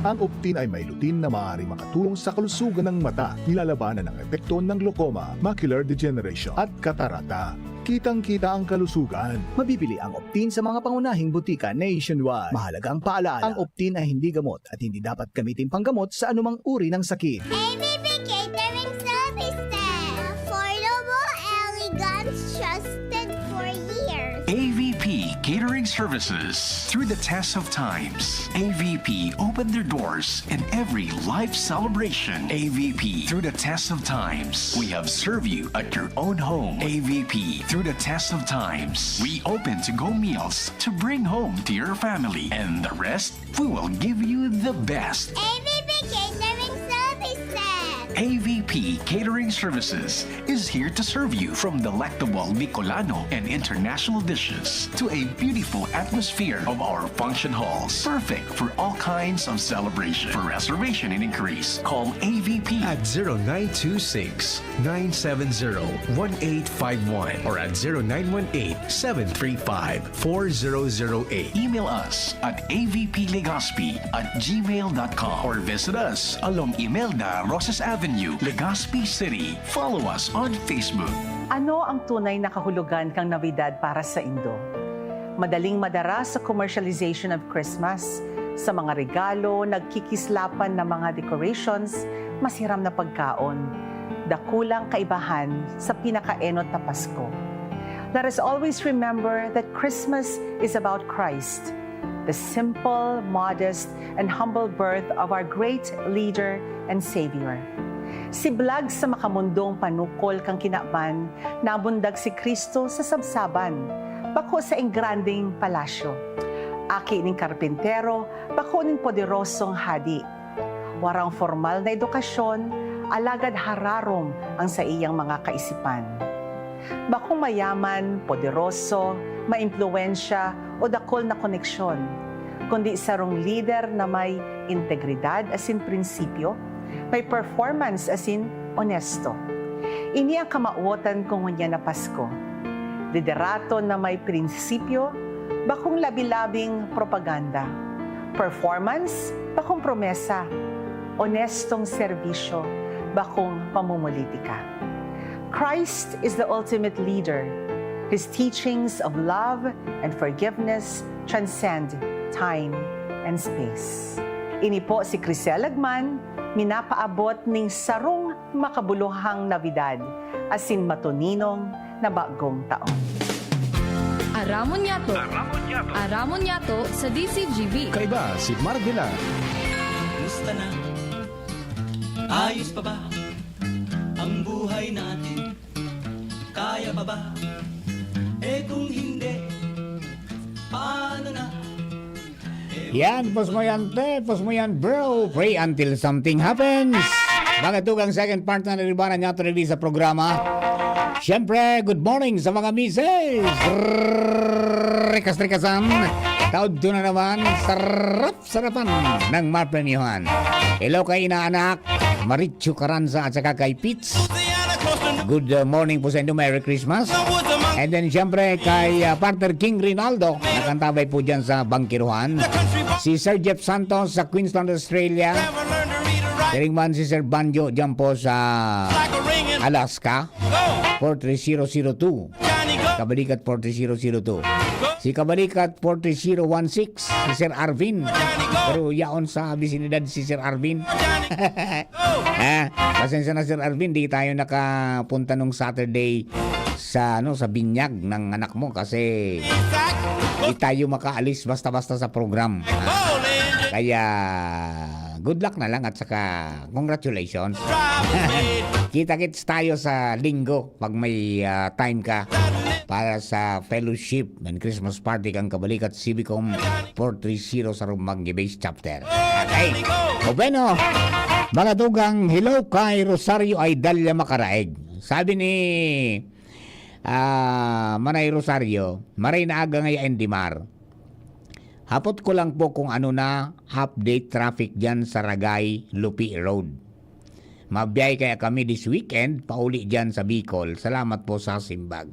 Ang Optin ay may lutein na maaaring makatulong sa kalusugan ng mata, nilalabanan ang epekto ng glaucoma, macular degeneration, at katarata. Kitang-kita ang kalusugan. Mabibili ang Optin sa mga pangunahing butika nationwide. Mahalagang paalala, ang Optin ay hindi gamot at hindi dapat gamitin panggamot sa anumang uri ng sakit. A V P Catering Services. Affordable, elegant, trusted for years. A V P Catering Services. Through the test of times, A V P opened their doors in every life celebration. A V P, through the test of times, we have served you at your own home. A V P, through the test of times, we open to-go meals to bring home to your family. And the rest, we will give you the best. A V P Catering Services. A V P Catering Services is here to serve you, from delectable Bicolano and international dishes to a beautiful atmosphere of our function halls, perfect for all kinds of celebration. For reservation and inquiries, call A V P at zero nine two six, nine seven zero, one eight five one or at zero nine one eight, seven three five, four zero zero eight. Email us at A V P Legazpi at gmail dot com or visit us along Imelda Rosas Avenue, Legazpi City. Follow us on Facebook. Ano ang tunay na kahulugan kan Navidad para saindo? Madaling madara sa commercialization of Christmas, sa mga regalo, nagkikislapan na mga decorations, masiram na pagkaon. Dakulang kaibahan sa pinakaenot na Pasko. Let us always remember that Christmas is about Christ, the simple, modest, and humble birth of our great leader and Savior. Siblag sa makamundong panukol kan kinaban, nabundag si Cristo sa sabsaban, bako saing grandeng palasyo. Aki nin karpintero, bako nin poderosong hadi. Warang formal na edukasyon, alagad hararom ang saiyang mga kaisipan. Bakong mayaman, poderoso, maimpluwensya o dakul na koneksyon, kundi sarong lider na may integridad asin prinsipyo, may performance asin onesto. Ini ang kamawotan kan ngunyan na Pasko. Liderato na may prinsipyo, bakong labi-labing propaganda. Performance, bakong promesa. Onestong serbisyo, bakong pamumulitika. Christ is the ultimate leader. His teachings of love and forgiveness transcend time and space. Ini po si Crisel Lagman, minapaabot ning sarong makabuluhang Navidad asin matuninong na bagong taon. Aramon Yato. Aramon Yato. Aramon Yato sa D Z G B. Kaiba si Mar Villar. Kumusta na? Ayos pa ba ang buhay natin? Kaya pa ba? Eh, kung hindi, paano na? Yan, pos mo yan, te. Pos mo yan, bro. Pray until something happens. Mga tugang, second part na naribanan niya ito sa programa. Siyempre, good morning sa mga misis. Rikas-rikasan. Taod to na naman. Sarap-sarapan ng mapremyohan. Hello kay inaanak, Marichu Caranza at saka kay Pits. Good uh, morning po sa inyo. Merry Christmas. And then, siyempre, kay uh, partner King Rinaldo, nakantabay po dyan sa Bangkiruhan. Si Sir Jeff Santos sa Queensland, Australia. Siring man si Sir Banjo dyan po sa Alaska, four three zero zero two. Kabalikat forty zero zero two. Si Kabalikat forty zero one six, si Sir Arvin. Pero yaon sa bisinidad si Sir Arvin. Ah, pasensya na, Sir Arvin, di tayo nakapunta nung Saturday sa, ano, sa binyag ng anak mo kasi di tayo makaalis basta-basta sa program. Ah, kaya good luck na lang at saka congratulations. Kita-kits tayo sa Linggo pag may, ah, time ka para sa fellowship and Christmas party kan Kabalikat Civicom four three zero sa Rumbanggi Base Chapter. Okay. O bueno, mga tugang, hello kay Rosario Idalia Macaraig. Sabi ni, ah, Manay Rosario, "Maray na aga ngaya, Indimar. Hapot ko lang po kung ano na update traffic diyan sa Ragay, Lupi Road. Mabiyahe kaya kami this weekend, pauli diyan sa Bicol. Salamat po sa simbag."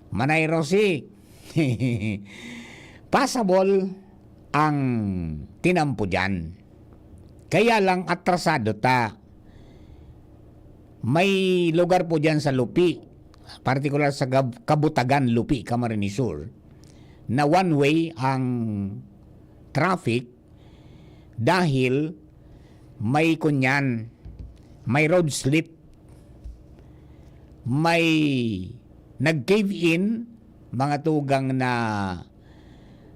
Manay Rosie, pasabol ang tinampo diyan. Kaya lang atrasado ta. May lugar po diyan sa Lupi, partikular sa Gab-, Kabutagan, Lupi, Camarines Sur, na one way ang traffic dahil may kunyan, may road slip, may nag-cave in, mga tugang na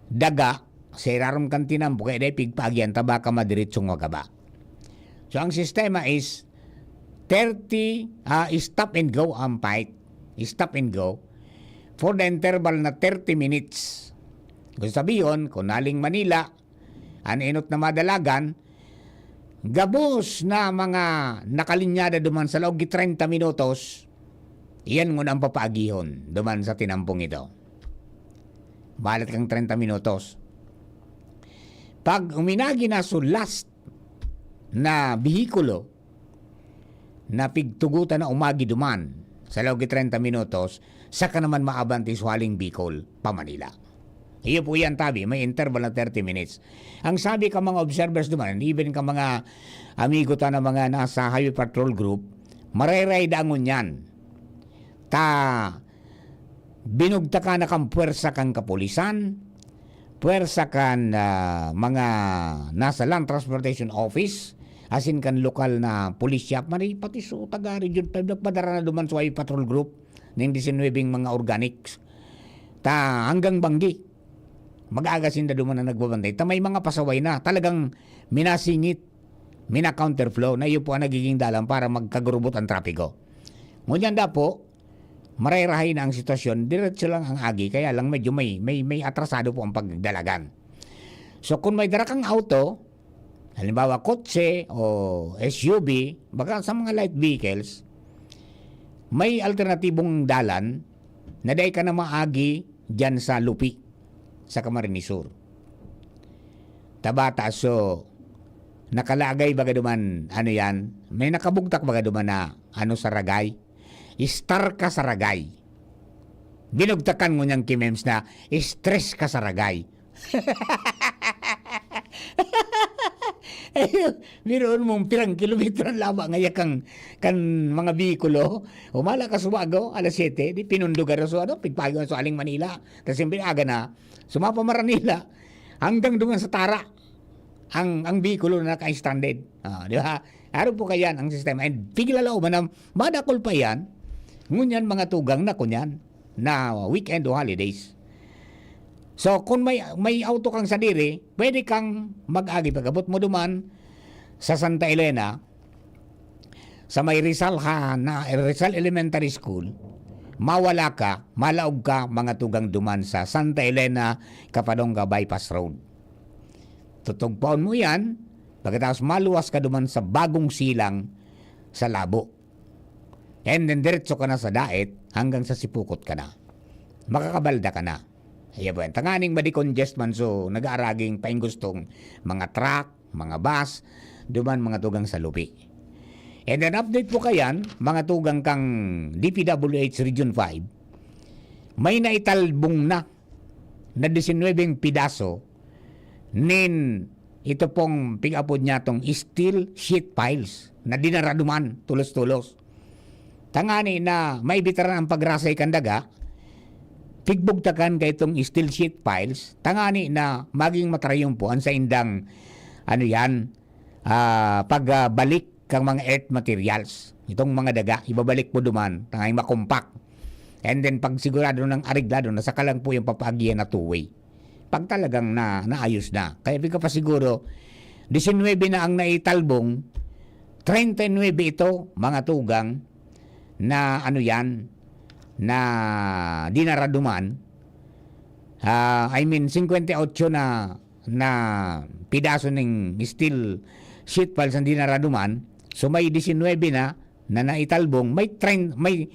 daga sa irarom kan tinampo, kaya dai pigpaagyan ta baka madiretsong magaba. So, ang sistema is thirty, ah, stop and go ang fight. Stop and go for the interval na thirty minutes. Kung sabihon, kung naling Manila, an enot na madalagan, gabos na mga nakalinyada duman sa laog ki treinta minutos, iyan ngunang papaagihon duman sa tinampong ito. Balat kang treinta minutos. Pag uminagi na so last na bihikulo na pigtugutan na umagi duman sa laog ki treinta minutos, saka naman maabante sa Hualing Bicol pa Manila. Iyo po yan, tabi, may interval na thirty minutes. Ang sabi ka mga observers duman, and even ka mga amigo ta na mga nasa Highway Patrol Group, marerayda ngunyan ta binugtakan na kan puwersa kan kapulisan, puwersa kan, ah, mga nasa Land Transportation Office, asin kan lokal na pulisya, mani pati so taga Region five, nagpadara na duman sa Highway Patrol Group ning disinwebeng mga organics. Ta hanggang banggi, mag-aaga sinda duman na nagbabantay. Ta may mga pasaway na talagang minasingit, mina-counterflow, na iyo po ang nagiging dalan para magkagurubot ang trapiko. Ngunyan dapo, maray-rahay na ang sitwasyon, diretso lang ang agi, kaya lang medyo may, may, may atrasado po ang pagdalagan. So, kung may dara kang auto, halimbawa kotse o S U V, baka sa mga light vehicles, may alternatibong dalan na dai ka na maagi diyan sa Lupi, sa Camarines Sur. Tabata, so, nakalagay baga duman, ano yan, may nakabugtak baga duman na, ano, sa Ragay. Star ka sa Ragay. Binugtakan ngunyan ki Mems na, stress ka sa Ragay. Ayun, biruon mong pirang kilometro ang laba ngaya kang, kan mga bihikulo. Umala ka sumago, alas siyete, di pinundog ka so, ano, pigpayo sa Aling Manila. Tas siyempre, aga na, sumapa Maranila, hanggang duman sa Tara, ang, ang bihikulo na naka-stranded. Ah, di ba? Araw po kayan ang sistema. And piglalao man ang madakol pa yan, ngunyan mga tugang na kunyan na weekend o holidays. So, kung may, may auto kang sadiri, pwede kang mag-agi pag-abot mo duman sa Santa Elena, sa may Rizal ha, na Rizal Elementary School, mawala ka, malaog ka, mga tugang duman sa Santa Elena, Covadonga Bypass Road. Tutugpaon mo yan, pagkatapos maluwas ka duman sa bagong silang sa Labo. And then, diretso ka na sa Daet hanggang sa Sipukot ka na. Makakabalda ka na. Ayan po yan. Tanganing ma-decongest man, so nag-aaraging painggustong mga truck, mga bus, duman mga tugang sa Lupi. And then update po kayan, mga tugang kang D P W H Region five, may naitalbong na na disinwebeng pidaso nin ito pong pig-apod niya tong steel sheet piles na dinaraduman tulos-tulos. Tangani na maibitaran ang pagrasay kan daga, igbugtakan kaitong steel sheet piles, tangani na maging matrayumpo an saindang, ano yan, ah, pagbalik kang mga earth materials. Itong mga daga, ibabalik mo duman, tangani makompak. And then, pag sigurado nang areglado na, saka lang po yung papaagihan na two-way. Pag talagang na, naayos na. Kaya pika pa siguro, disinwebe na ang naitalbong, treinta y nuebe ito, mga tugang, na ano yan, na dinaraduman. Ah, I mean, singkwenta y otso na, na pidaso ning steel sheet piles ang dinaraduman. So, may disinwebe na, na naitalbong, may tren-, may,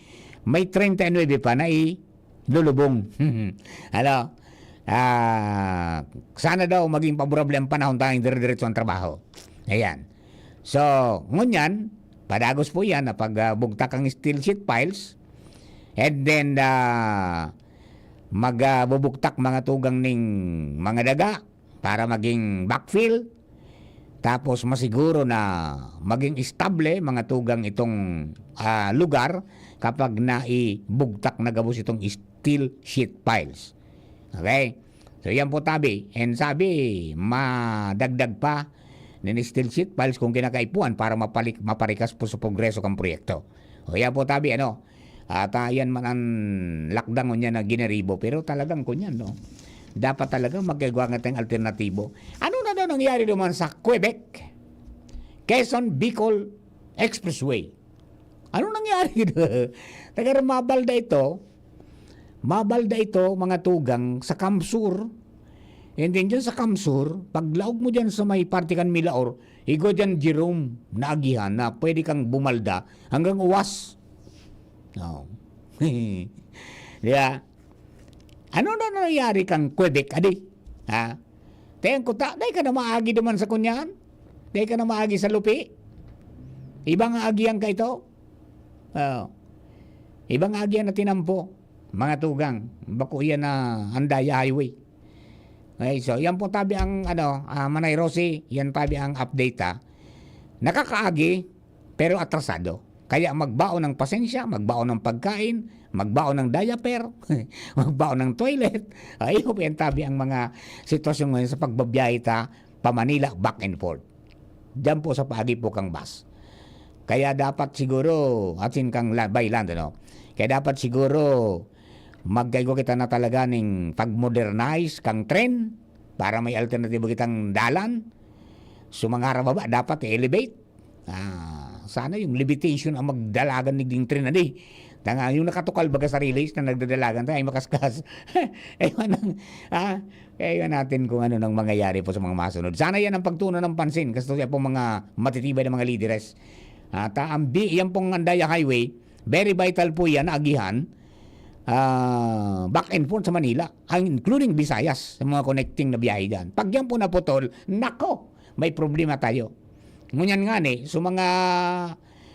may treinta y nuebe pa na ilulubong. Ano? Ah, sana daw maging paborable ang panahon tayong dire-diretso ang trabaho. Ayan. So, ngunyan, padagos po yan na pag, ah, bugtak ang steel sheet piles. And then, ah, mag, ah, bubugtak mga tugang ning mga daga para maging backfill. Tapos masiguro na maging estable, mga tugang, itong, ah, lugar kapag naibugtak na gabos itong steel sheet piles. Okay? So, yan po tabi. And sabi, madagdag pa nin steel sheet piles kung kinakaipuhan para mapalik-, maparikas po sa progreso kan proyekto. O, yan po tabi, ano? At, ah, yan man ang lakdang ngunyan na giniribo. Pero talagang kunyan, no? Dapat talagang magkagwa nga tayong alternatibo. Ano na daw nangyari naman sa Quebec? Quezon Bicol Expressway. Ano nangyari? Taga mabalda ito. Mabalda ito, mga tugang, sa Kamsur. And then, dyan sa Kamsur, paglaog mo dyan sa may parte kan Milaor, igwa dyan Jerome na agihan na pwede kang bumalda hanggang Uwas. Oh. Di ba? Ano na nangyari kang Quebec, adi? Ha? Tayang kuta, dai ka na maagi duman sa kunyan? Dai ka na maagi sa lupi? Iba nga agihan ka ito? Oh. Iba nga agihan na tinampo, mga tugang. Bako yan na Andaya Highway. Okay, so yan po tabi ang, ano, ah, Manay Rosie, yan tabi ang update, ha. Nakakaagi, pero atrasado. Kaya magbaon ng pasensya, magbaon ng pagkain, magbaon ng diaper, magbaon ng toilet. Ay, yan tabi ang mga sitwasyon ngayon sa pagbabiyahe ta pa Manila, back and forth. Diyan po sa paagi po kang bus. Kaya dapat siguro, atin kang la-, by land, ano? Kaya dapat siguro, magkaigwa kita na talaga ning pag-modernize kang tren para may alternatibo kitang dalan. So, mga harababa, dapat i-elevate. Ah, sana yung levitation ang magdalagan ni ding tren, adi. Tanga, yung nakatukal baga sa railings na nagdadalagan tayo, ay makaskas. Ewan ang, ah, ewan natin kung ano nang mangyayari po sa mga masunod. Sana yan ang pagtuunan ng pansin, kasi siya po mga matitibay na mga lideres. At, ah, ang bi-, yan pong Andaya Highway, very vital po yan, agihan, ah, back and forth sa Manila, ang including Visayas, sa mga connecting na biyahe dyan. Pag yan po naputol, nako, may problema tayo. Ngunyan nga ni, so mga,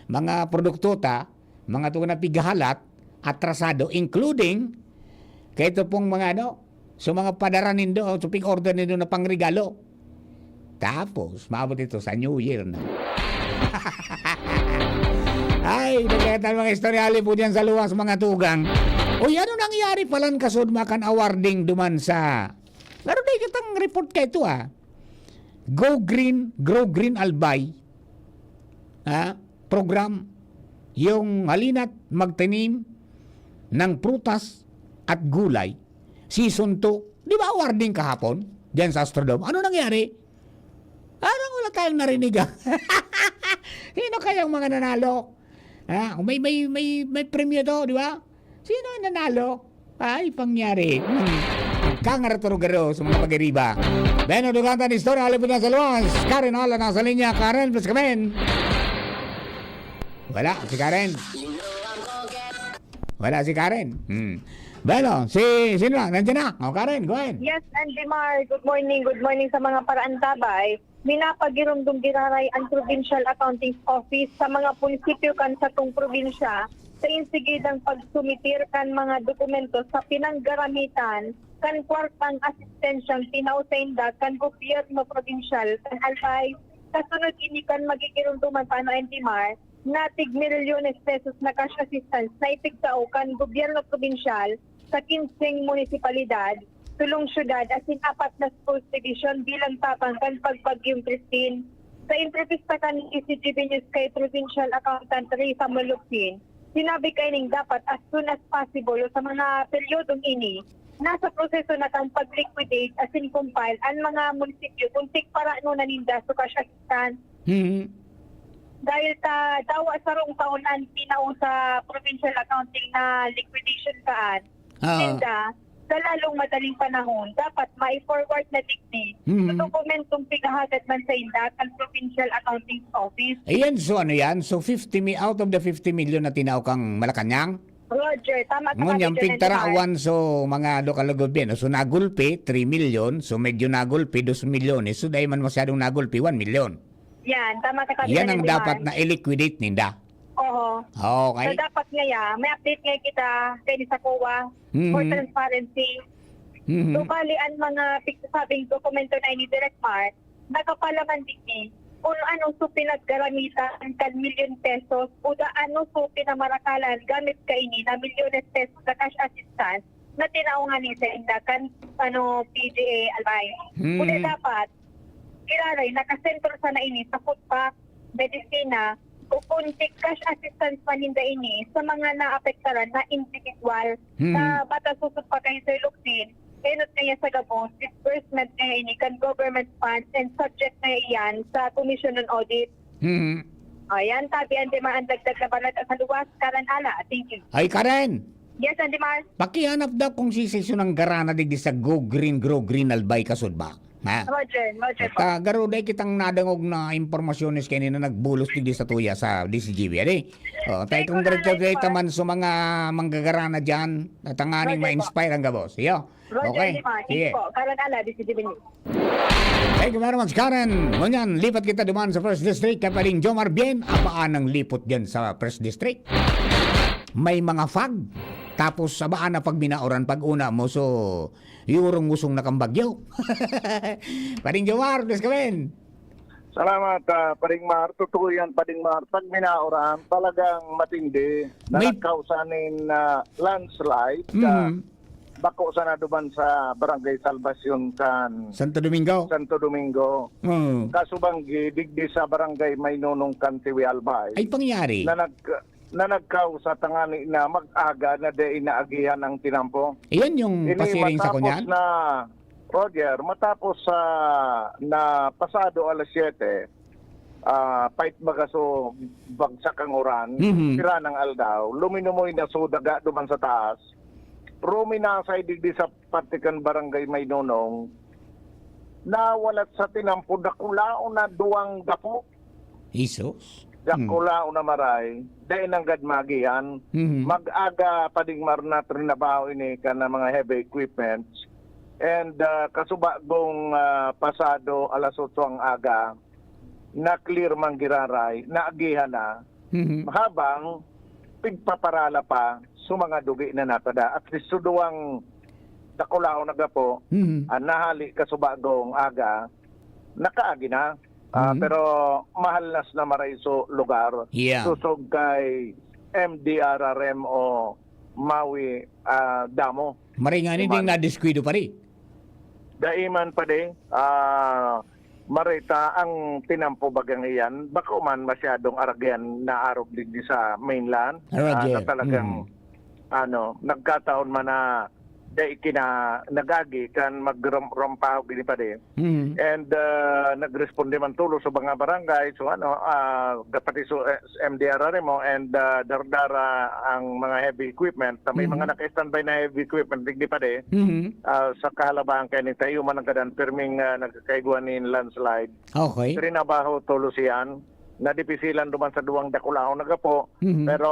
mga produkto ta, mga tugon na pighahalat, atrasado, including, kaya ito pong mga ano, so mga padara nindo, so pig-order nindo na pangregalo. Tapos, maabot ito sa New Year na. Ay, nagkakita mga istorya, halip po dyan sa luwas, mga tugang. Uy, ano nangyari palan kasud makan awarding duman sa, pero di kitang report ka ito, ah. Go Green, Grow Green Albay. Ha? Program. Yung halina't magtanim ng prutas at gulay. Season two. Di ba awarding kahapon? Diyan sa Astrodome. Ano nangyari? Parang wala tayong narinig, ah. Sino kayang mga nanalo? Ha? May, may, may, may premyo to, di ba? Sino ang nanalo? Ay, pangyari. Hmm. Kangaraturo-garo sa mga pag-iriba. Bueno, dugang tan istorya, halip po dyan sa luwas. Karen Ala nasa linya. Karen, plus kami. Wala, si Karen. Wala si Karen. Hmm. Bueno, si, sino na? Nandiyan na. O, Karen, go ahead. Yes, Andy Mar, good morning. Good morning sa mga paraantabay. Minapagirumdom giraray an Provincial Accounting Office sa mga munisipyo kan satong probinsya sa insigidang pagsumitir kan mga dokumento sa pinanggaramitan kan kwartang asistensyang tinao sainda kan gobyerno probinsyal kan Albay. Kasunod ini kan magigirumdoman pa ano, N D M A R, na tig milyones pesos na cash assistance na ipigtao kan gobyerno probinsyal sa kinseng munisipalidad, tolong syudad asin apat na schools division bilang tabang kan pagbagyong Christine. Sa entrevista kan D C G B News kay Provincial Accountant Rey Samuel Locsin, sinabi kaining dapat as soon as possible o sa mga peryodong ini, nasa proseso na kan pag-liquidate asin compile an mga munisipyo kun tigpara na ninda sa cash assistance. Mhm. Dahil sa dawa sarong taon an tinao sa provincial accounting na liquidation kaan, Oo. Sinda, sa lalong madaling panahon, dapat mai-forward na digdi Mhm. sa dokumentong pinahagad man sa inda kan Provincial Accounting Office. Ayan, so ano yan? So fifty mi-, out of the fifty million na tinao kang Malacañang? Roger, tama ka, Ngunyan, Captain pigtarawan, Edmar. So mga lokal na gobyerno. So nagulpi, three million. So medyo nagulpi, dos milyones. So dahil man masyadong nagulpi, one million. Yan, tama ka, Captain Yan ang Edmar. Dapat na i-liquidate ninda. Oho. Okay. So, dapat ngaya, may update ngayon kita kaini sa COA Mhm. for transparency. Mhm. So, bali, ang mga pigsasabing dokumento na ini, Direk Mark, nakapalaman digdi kung ano so pinaggaramitan kan milyon pesos o da ano so pinamarakalan gamit kaini na milyones pesos sa cash assistance na tinaungan ni sa inda kan, ano, P G A Albay. Mhm. Kundi dapat, giraray, nakasentro sana ini sa food pack, medisina, o kun cash assistance man ninda ini sa mga naapektaran na individual. Mhm. Sa batas susog pa kay Sir Locsin, enot kaya sa gabos, disbursement kaya ini kan government funds and subject kaya iyan sa Commission on Audit. Mhm. Ayan, tabi ang demand, dagdag na balad sa luwas, Karen Ala. Thank you. Ay, Karen! Yes, Andy Mar. Pakihanap daw kung si Sesyon ng Garana digdi sa Go Green, Grow Green, Albay, Kasudba. Ha? Roger, Roger po. At, ah, garo, dai kitang nadangog na impormasyones kaini na nagbulos digdi sa tuya sa D C G B, adi? Oh, tayo Sige, kung Kuya diretso Alex, tayo po. Taman sa mga manggagarana dyan, at tanganing Roger po. Ma-inspire ang gabos. Iyo. Roger, Okay. Lima. Sige. Sige po. Karan Ala, D C G B News. Thank you very much, Karen. Ngunyan, lipat kita duman sa First District, kay Pading Jomar Bien. Abaan ang lipot dyan sa First District. May mga fog. Tapos, abaan na pag minauran, pag una mo, so, yurong usong na kang bagyo. Pading Jomar, please come in. Salamat, ah, Pading Mar. Totoo yan, Pading Mar. Pag minauran, talagang matindi. May Nalakaw sa nin, ah, landslide, ah, Mhm. bako sana duman sa Barangay Salvacion kan Santo Domingo. Santo Domingo. Oo. Kasubanggi, digdi sa Barangay Maynonong kan Tiwi Albay. Ay, pangyari. Na nag-, na nagkausa tangani na mag-aga na dai naagihan ang tinampo. Iyan yung Ini pasiring sa matapos kunyan? na, Roger, matapos sa, na pasado alas siyete, ah, pait baga so bagsak ang uran, Mhm. sira ng aldaw, luminumoy na so daga duman sa taas, ruminasay digdi sa parte kan Barangay Maynonong, nawalat sa tinampo, dakulaon na duwang gapo. Jesus. Dakulaon na maray, dai nanggad maagihan. Mhm. Mag-aga pa ding marna trinabaho ini kan mga heavy equipments. And, ah, kasubagong, ah, pasado alas otso ang aga, na-clear man giraray, naagihan na, Mhm. habang pigpaparala pa sa mga dugi na natada. At least, so duwang dakulaon na gapo, Mhm. ah, nahali kasubagong aga, nakaagi na. Ah, Mhm. pero mahalnas na maray so lugar. Yeah. Susog kay M D R R M o Maui, ah, Damo. Maray nga ni, Iman. ding nadiskuido pa rin. Dai man pa di, ah, marita ang tinampo bagang iyan, bako man masyadong aragyan na arog digdi sa mainland, Aragyan. ah, na talagang, Mm. ano, nagkataon man na dai kina nagagi kan magrom-, rompahog ini pa di. Mm. And, ah, nagresponde man tulo sa mga barangay. So, ano, ah, pati so, eh, M D R R M O and, ah, dardara ang mga heavy equipment. Na may Mm. mga naka-standby na heavy equipment, digdi pa di. Mm. Ah, sa kahalabahan kay ni tayo man ang gadan, pirming, ah, nagkakaigwa nin landslide. Okay. Trinabaho tulos iyan. Nadipisilan duman sa duwang dakulaon na gapo. Mm. Pero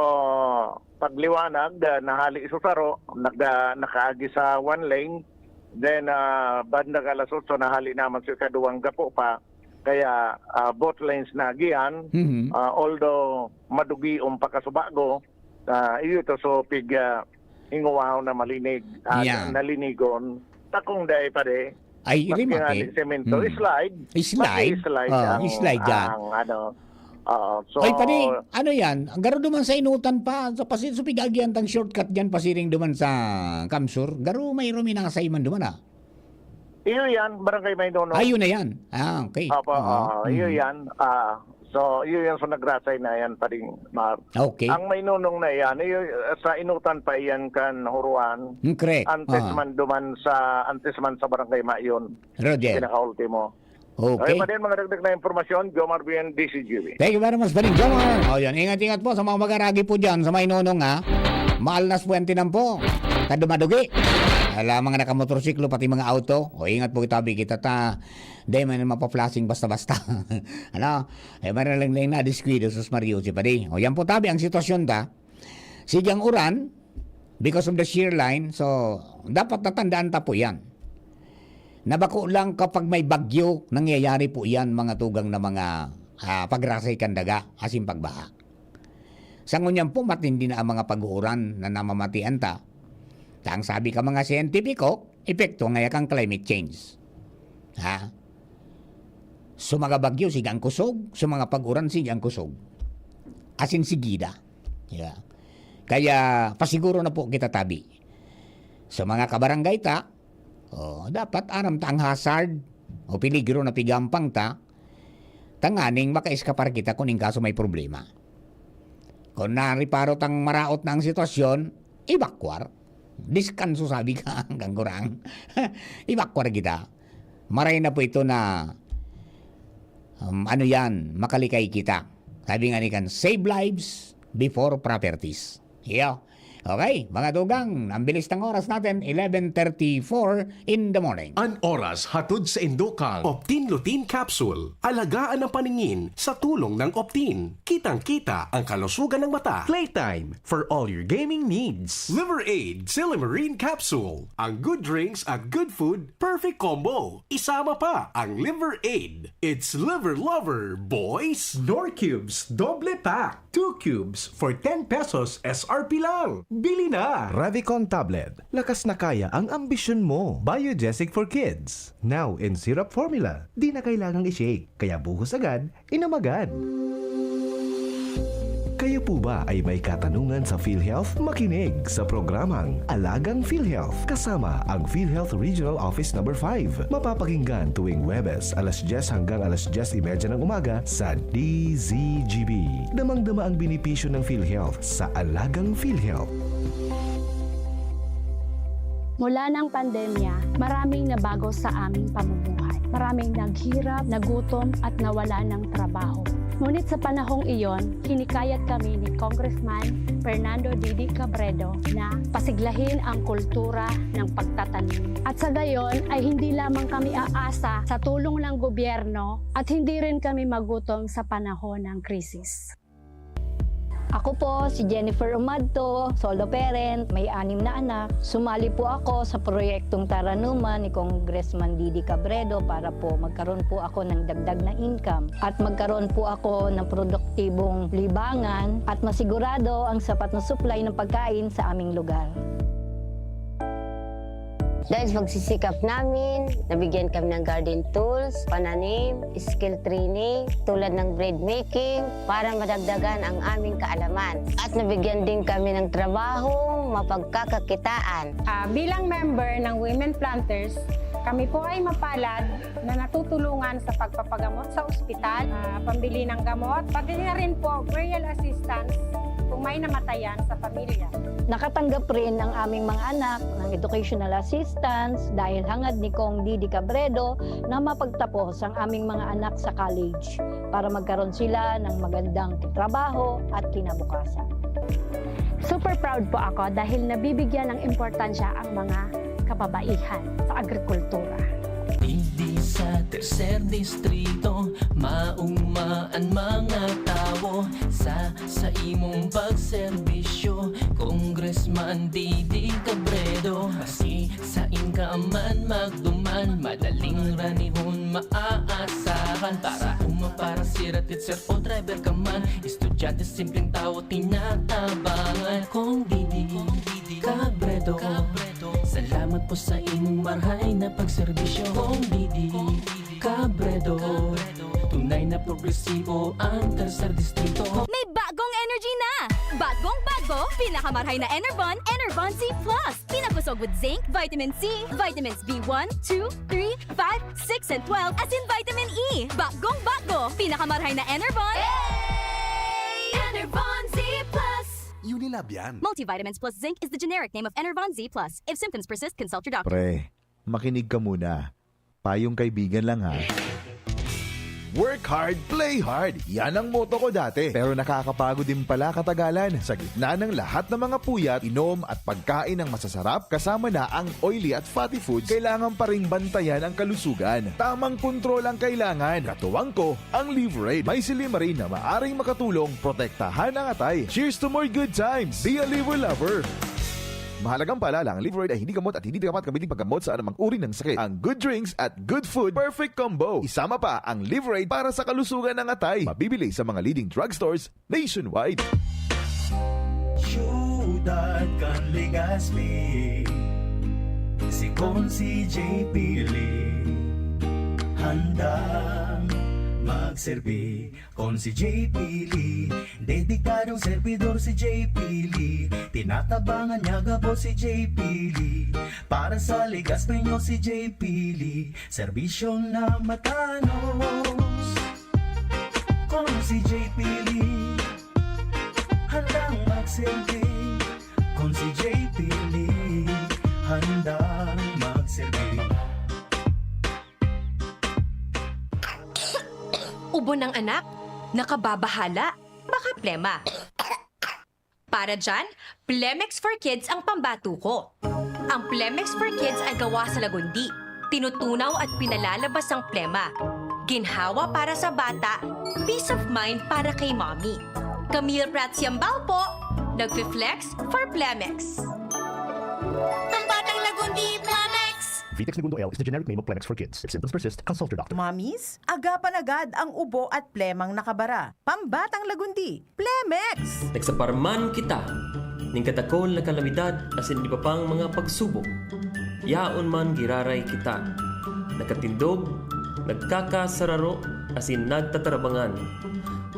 pagliwanag, ah, nahali so saro, nag-, ah, nakaagi sa one lane. Then, ah, bandang alas otso, nahali naman sa ikaduwang gapo pa. Kaya, ah, both lanes naagihan. Mhm. Ah, although madugion pa kasubago, ah, iyo ito, so, pig, ah, hinguwaw na malinig, ah, Yeah. nalinigon. Takong dai pa di. Ay, Maski iri nga mati. di semento, Mm. slide. Slide? Maski slide Ah, ang, slide dyan. ang, ano, Oo, so Oy, padi, ano yan? Garo duman sa Inutan pa. Sa pasi-, so, pig-agian tang shortcut dyan, pasiring duman sa Kamsur. Garo may ruminasay man duman, ah. Iyo yan, Barangay Maynonong. Ah, yun na yan. Ah, okay. Opo, Oo. oo, iyo Mm. yan. Ah, so, iyo yan sa nagrasay na yan, Paring Mar. Okay. Ang Maynonong na yan, iyo, sa Inutan pa yan kan Huruan. Mm, correct. Antes Ah. man duman sa, antes man sa Barangay Mayon. Roger. Pinakaultimo. Okay. Okay. Pa din mga dagdag na impormasyon, Jomar Bien, D C G B. Thank you very much, Paring Jomar. O, yan. Ingat-ingat po sa mga mag-aragi po dyan sa Maynonong, ha. Maalnas po yan tinampo. Tadumadugi. Ala, mga nakamotorsiklo, pati mga auto. O, ingat po, tabi kita ta. Di man mapaplasing basta-basta. Ano? Eh, maralang lang na diskuido, sus Mario, si Padi. O, yan po, tabi, ang sitwasyon ta. Sige ang uran, because of the shear line, so, dapat natandaan ta po yan. Na bako lang kapag may bagyo, nangyayari po yan, mga tugang na mga, ah, pagrasay kan daga, asin pagbaha. Sa ngunyan po, matindi na ang mga pag-uuran na namamatian ta. Ta ang sabi ka mga siyentipiko, epekto ngaya kan climate change. Ha? So, mga bagyo, sige ang kusog. So, mga pag-uran, sige ang kusog. Asin sigida. Yeah. Kaya, pasiguro na po kita tabi. So, mga kabarangay ta, oh, dapat aram ta ang hazard o peligro na pigampang ta, tanganing makaeskapar kita kun in kaso may problema. Kun nareparo tang maraot na ang sitwasyon, evacuar. Deskanso sabi ka, hanggang kurang. Evacuar kita. Maray na po ito na, um, ano yan, makalikay kita. Sabi nga ni kan, "Save lives before properties." Iyo. Okay, mga tugang, ang bilis ng oras natin, eleven thirty-four in the morning. An oras hatod sa indokang Optin Lutein Capsule. Alagaan ang paningin sa tulong ng Optin. Kitang-kita ang kalusugan ng mata. Playtime for all your gaming needs. Liver Aid Silimarine Capsule. Ang good drinks at good food, perfect combo. Isama pa ang Liver Aid. It's Liver Lover, boys! Knorr Cubes Doble Pack. Two cubes for ten pesos S R P lang. Bili na! Revicon Tablet. Lakas na kaya ang ambisyon mo. Biogesic for Kids. Now in syrup formula. Di na kailangang i-shake. Kaya buhos agad, inom agad. Kayo po ba ay may katanungan sa PhilHealth? Makinig sa programang Alagang PhilHealth kasama ang PhilHealth Regional Office Number five. Mapapakinggan tuwing Huwebes, alas dyes hanggang alas dyes y media ng umaga sa D Z G B. Damang-dama ang benepisyo ng PhilHealth sa Alagang PhilHealth. Mula ng pandemya, maraming nabago sa aming pamumuhay. Maraming naghirap, nagutom, at nawala ng trabaho. Ngunit sa panahong iyon, hinikayat kami ni Congressman Fernando Didi Cabredo na pasiglahin ang kultura ng pagtatanim. At sa gayon ay hindi lamang kami aasa sa tulong ng gobyerno at hindi rin kami magutom sa panahon ng krisis. Ako po si Jennifer Umadto, solo parent, may anim na anak. Sumali po ako sa proyektong Taranuman ni Congressman Didi Cabredo para po magkaroon po ako ng dagdag na income at magkaroon po ako ng produktibong libangan at masigurado ang sapat na supply ng pagkain sa aming lugar. Dahil sa pagsisikap namin, nabigyan kami ng garden tools, pananim, skill training, tulad ng bread making, para madagdagan ang aming kaalaman. At nabigyan din kami ng trabahong mapagkakakitaan. Ah, bilang member ng Women Planters, kami po ay mapalad na natutulungan sa pagpapagamot sa ospital, ah, pambili ng gamot, pati na rin po burial assistance kung may namatayan sa pamilya. Nakatanggap rin ang aming mga anak ng educational assistance dahil hangad ni Cong Didi Cabredo na mapagtapos ang aming mga anak sa college para magkaroon sila ng magandang trabaho at kinabukasan. Super proud po ako dahil nabibigyan ng importansya ang mga kababaihan sa agrikultura. Digdi sa tercer distrito, mauma an mga tawo sa, sa imong pagserbisyo, Congressman Didi Cabredo. Maski sain ka man magduman, madaling ranihon maaasahan. Para uma, para sira, teacher o driver ka man, estudyante, simpleng tawo, tinatabangan. Cong Didi Cabredo, salamat po sa imong marhay na pagserbisyo. Cong Didi Cabredo, tunay na Progresibo ang tercer distrito. May bagong energy na! Bagong bago, pinakamarhay na Enervon, Enervon Z plus. Pinabusog with zinc, vitamin C, vitamins B one, two, three, five, six, and twelve, asin vitamin E. Bagong bago, pinakamarhay na Enervon. Enervon Z plus! Unilab yan. Multivitamins plus zinc is the generic name of Enervon Z plus. If symptoms persist, consult your doctor. Pre, makinig ka muna. Payong kaibigan lang ha. Work hard, play hard. Yan ang motto ko dati. Pero nakakapagod din pala katagalan. Sa gitna ng lahat ng mga puyat, inom at pagkain ng masasarap, kasama na ang oily at fatty foods, kailangan pa ring bantayan ang kalusugan. Tamang kontrol ang kailangan. Katuwang ko, ang Liverade. May silymarin na maaring makatulong protektahan ang atay. Cheers to more good times! Be a Liver Lover! Mahalagang paalala, ang Liverade ay hindi gamot at hindi dapat gamitin paggamot sa anumang uri ng sakit. Ang good drinks at good food, perfect combo. Isama pa ang Liverade para sa kalusugan ng atay. Mabibili sa mga leading drugstores nationwide. Siyudad kan Legazpi, si Consi J P Lee, handang magserbi. Consi J P Lee, dedikadong servidor si J P Lee. Tinatabangan niya gabos si J P Lee. Para sa Legazpi nyo si J P Lee, serbisyong na matanos. Consi J P Lee, handang magserbi. Consi J P Lee, handang magserbi. Ubo ng anak, nakababahala, baka plema. Para dyan, Plemex for Kids ang pambato ko. Ang Plemex for Kids ay gawa sa lagundi. Tinutunaw at pinalalabas ang plema. Ginhawa para sa bata, peace of mind para kay mommy. Camille Prats Yambao po, nagfi-flex for Plemex. Pambatang Lagundi, Plemex! Vitex Negundo L is the generic name of Plemex for kids. If symptoms persist, consult your doctor. Mommies, agapan agad ang ubo at plemang nakabara. Pambatang Lagundi, Plemex! Nagsaparman kita nin kadakol na kalamidad asin iba pang mga pagsubok. Yaon man giraray kita, nakatindog, nagkakasararo, asin nagtatarabangan.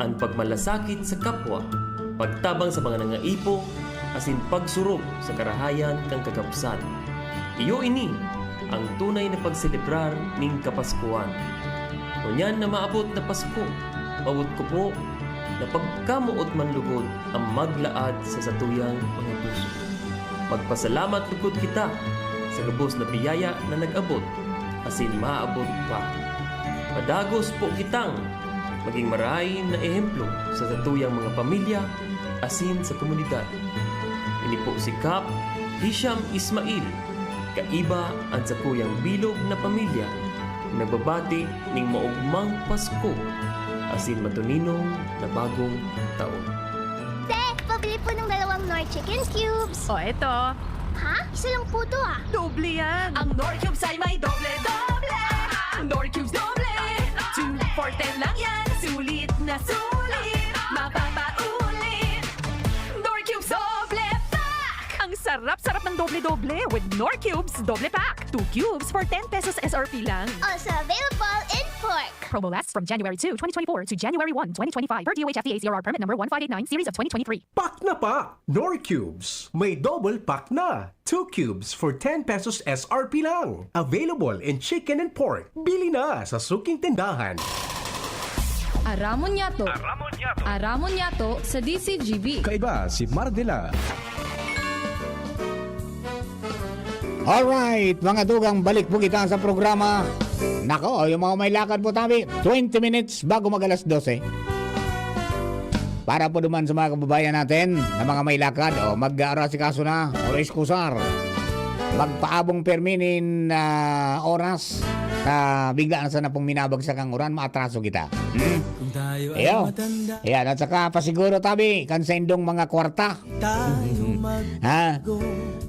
An pagmalasakit sa kapwa, pagtabang sa mga nangaipo, asin pagsurog sa karahayan kan kagabsan. Iyo ini ang tunay na pagselebrar nin Kapaskuhan. Ngunyan na maabot na Pasko, mawot ko po na pagkamoot man lugod ang maglaad sa satuyang mga puso. Magpasalamat lugod kita sa gabos na biyaya na nag-abot asin maabot pa. Padagos po kitang magin marahay na ehemplo sa satuyang mga pamilya asin sa komunidad. Ini po si Kap Hisham Ismail, kaiba an sakuyang bilog na pamilya, nagbabati nin maogmang Pasko asin matuninong na bagong taon. Te, pabili po ng dalawang Knorr Chicken Cubes. O, eto. Ha? Isa lang po to ah. Doble yan. Ang Knorr Cubes ay may doble-doble. Knorr Cubes doble. Two for ten lang yan. Sulit na sulit. Mapapaulit. Knorr Cubes doble pack! Ang sarap-sarap ng doble-doble with Knorr Cubes doble pack. Two cubes for ten pesos S R P lang. Also available in pork. Promo lasts from January two, twenty twenty-four to January one, twenty twenty-five, per D O H F D A C R R permit number one five eight nine, series of twenty twenty-three. Pack na pa! Knorr Cubes, may double pack na! Two cubes for ten pesos S R P lang. Available in chicken and pork. Bili na sa suking tindahan. Aramon Yato. Aramon Yato sa D C G B. Kaiba si Mardela. Alright, mga dugang, balik po kita sa programa. Nako, yung mga may lakad po tabi, twenty minutes bago mag alas dose. Para po duman sa mga kababayan natin na mga may lakad, o mag-aarasikaso na, or excusar. Magpaabong permi nin ah, oras na bigla na sana pong minabagsak ang uran, maatraso kita. Hmm? Iyo. Ayan, at saka pasiguro tabi, kan sa indong mga kwarta. Ha?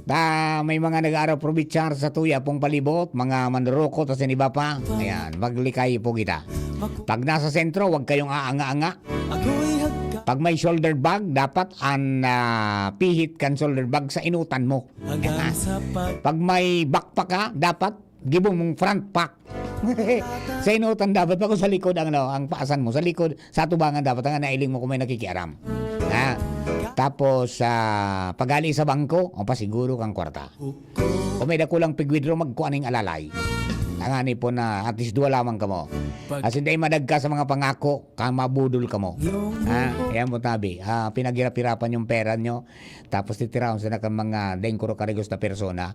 Ta, may mga nag-aaraw probitsar sa tuya pong palibot, mga manrurukot, asin iba pa. Ayan, maglikay po kita. Pag nasa sentro, huwag kayong aanga-anga. Pag may shoulder bag, dapat an ah, pihit kan shoulder bag sa inutan mo. Pag may backpack ka, dapat gibo mong front pack. Sa inutan dapat, bako sa likod ang, ano, ang paasan mo, sa likod, sa atubangan dapat ang nailing mo kung may nakikiaram. Ha? Tapos, ah, paghali sa bangko, o pasiguro kang kwarta. Kung may dakulang pig-withdraw, magkuha ning alalay. Tangani po na at least duwa lamang kamo. As in, dai madagka sa mga pangako, ka mabudol kamo. Ha? Ayan po, tabi. Ah, pinaghirap-hirapan yung pera nyo. Tapos titirahon sa nakang mga dengkuro karigos na persona.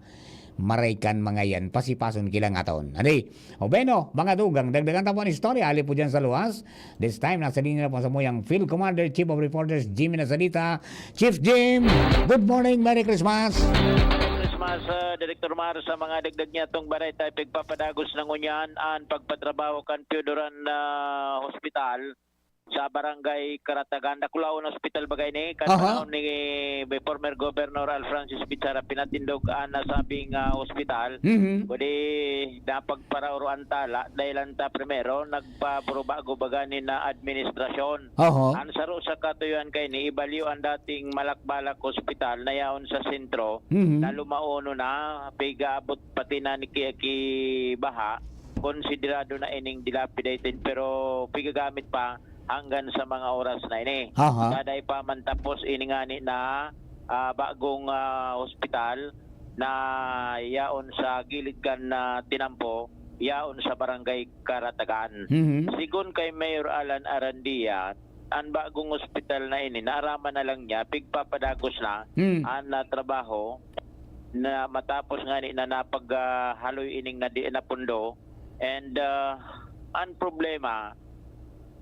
Maray kan mga yan, pasipason kilangaton. Ano eh? O bueno, mga dugang, dagdagan ta po ang istorya. Hali po dyan sa luwas. This time, nasa linya na po sa muyang Field Commander, Chief of Reporters, Jimmy Nasalita. Chief Jim, good morning, Merry Christmas! Merry Christmas, ah, Director Mar, sa mga dagdag niya tong balay tayo pigpapadagos na ngunyan an pagpatrabaho kan Piodoran na hospital sa Barangay Karatagan. Dakulaon Hospital bagay ni, kan Aha. panahon ni former Governor Al Francis Bichara pinatindog an nasabing, ah, hospital. Mhm. Kundi napagparaoro an tala, dahilan ta primero, nagpaburubago baga ni na administrasyon. Oho. An saro sa katuyoan kaini, ibalyo an dating Malakbalak Hospital na yaon sa sentro, Mhm. na lumaono na, pigaabot pati na ni ki-, ki baha, konsiderado na ining dilapidated, pero pigagamit pa hanggang sa mga oras na ini. Aha. Daday pa man tapos ini ngani na, ah, bagong, ah, hospital na yaon sa gilid kan, ah, tinampo, yaon sa Barangay Karatagan. Mhm. Sigon kay Mayor Alan Arandia, an bagong ospital na ini, naaraman na lang niya, pigpapadagos na Hmm. an, ah, trabaho na matapos ngani na napag, ah, haloy ining nadi-, napundo. And, ah, an problema,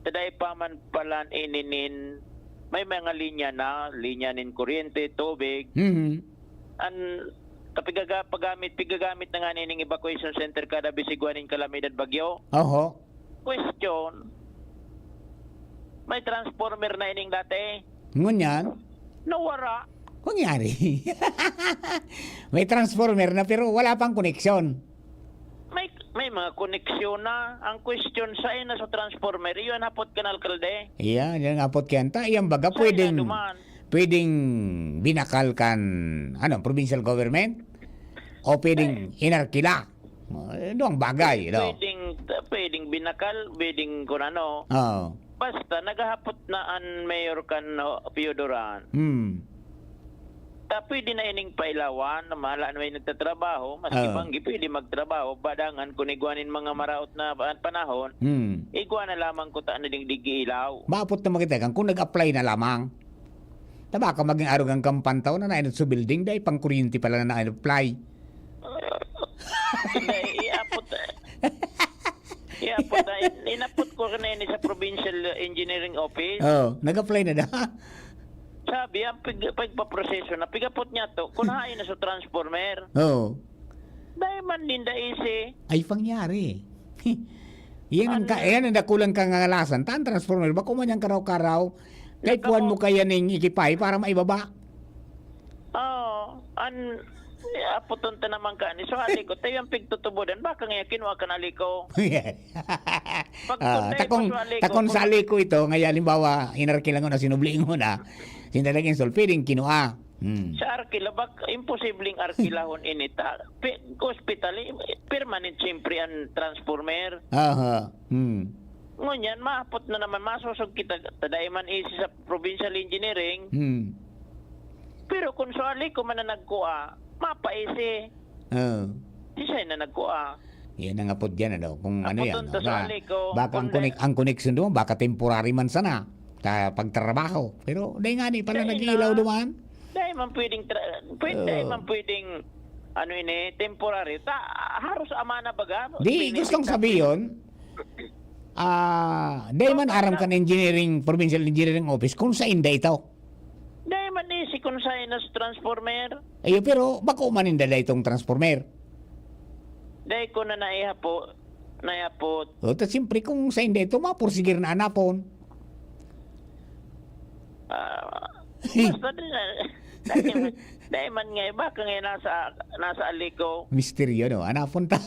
taday pa man palan ini nin, may mga linya na, linya nin kuryente, tubig. Mhm. An, kapigaga-, paggamit, pigagamit na ngani ning evacuation center kada bisigwa nin kalamidad bagyo. Oho. Question, may transformer na ining dati? Ngunyan? Nawara. Kunyari. May transformer na pero wala pang koneksyon. May, may mga koneksyon na. Ang question, sain na sa transformer? Iyo an hapot kan alkalde. Iya, yan ang hapot kan ta. Yan baga, Sain pwedeng, na duman? Pwedeng binakal kan, ano, provincial government? O pwedeng Eh. inarkila? Eh, duwang bagay, no? Pwedeng, pwedeng binakal, pwedeng kun ano. Oo. Basta, naghahapot na an mayor kan, no, Piodoran. Hmm. Ta, pwede na ining pailawan, na mahala na may nagtatrabaho, maski Oo. banggi, pwede magtrabaho, badangan kun igwa nin mga maraot na pa-, panahon, Hmm. igwa na lamang kuta na ding digdi ilaw. Maapot na makita kan kung nag-apply na lamang. Ta baka maging arog ang kampantaw na nainot sa building, dahil pang kuryente pala na na-apply. Hindi, iapot, iapot na, in-, inapot ko na ini sa Provincial Engineering Office. Oh, nag-apply na da. Sabi, ang pig-, pagpaproseso na, pigapot niya to, kung hain na sa transformer. Oo. Dahil man ninda isi. Ay, pangyari. Yan ang ka-, Ano? yan ang dakulang kangangalasan. Tan transformer, bako man yung karaw-karaw. Kahit Nagkamo- kuwan mo kaya ning ikipay para maibaba. Oo, an, aputon ta naman ka ni. So, aliko, tayo ang pigtutubudan. Baka nga kinuha ka na aliko. Pag Ah, tunay takong, pa sa aliko, takong kung sa aliko ito, nga halimbawa, inarkilan ko na, sinubli ko na, sinalagyan sulpiring, kinuha. Hmm. Sa arkila, bak-, imposibleng arkilahon ini ta. Pi-, hospital, eh, permanent siyempre ang transformer. Aha. Hmm. Ngunyan, maapot na naman, masosog kita, tadai man isi sa provincial engineering. Hmm. Pero kung sa aliko man na nagkua, mapaisi. Oo. Sisay na nagkua? Yan ang apod yan, ano, kung ano yan, Apoton ta no? sa Ba-, aliko, baka ang kundi konek-, ang connection doon, baka temporary man sana, ta-, pagtrabaho. Pero dahil nga ni pala Dahil nag-iilaw na. duman. Dahil man pwedeng tra-, pwede, Oo. dahil man pwedeng, ano ini, temporary. Ta-, haros ama na baga. Di, Pinipit gustong natin. sabihin, ah, dahil man Oo, aram na. kan engineering, provincial engineering office, kung sa inda ito. Dai man ni si Consainas transformer. Ayo, pero bako man ninda dai itong transformer. Dai ko na naihapo, naihapot. O, ta siyempre kung sa hindi ito, mapursigir na anapon. Ah, basta din na, dai man, dai man nga, baka nga nasa, nasa aliko. Misteryo, no? Anapon ta.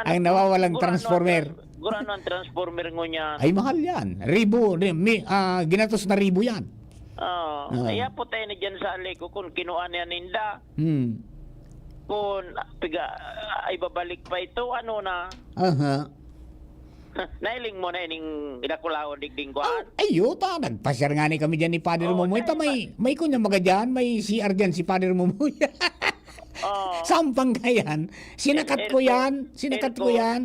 Ano Ang pa? nawawalang Gurano ang transformer. trans-, gurano ang transformer ngunyan. Ay, mahal yan. Ribo, ri-, mi-, ah, ginatos na ribo yan. Oo. Oo. Kaya po tayo na dyan sa Aleco, kung kinuha niya ninda. Hmm. Kun piga, ah, ibabalik pa ito, ano na? Aha. Nahiling mo na ining inakulaon digding kuan? Oh, ayo ta, nagpasyar ngani kami diyan ni Father Oh, Momoy. Ta dahil may, may kunya maga diyan, may C R diyan si Father Momoy. Oh. Sampang kayan, sinakat ko Aircon. yan, sinakat ko Aircon. yan.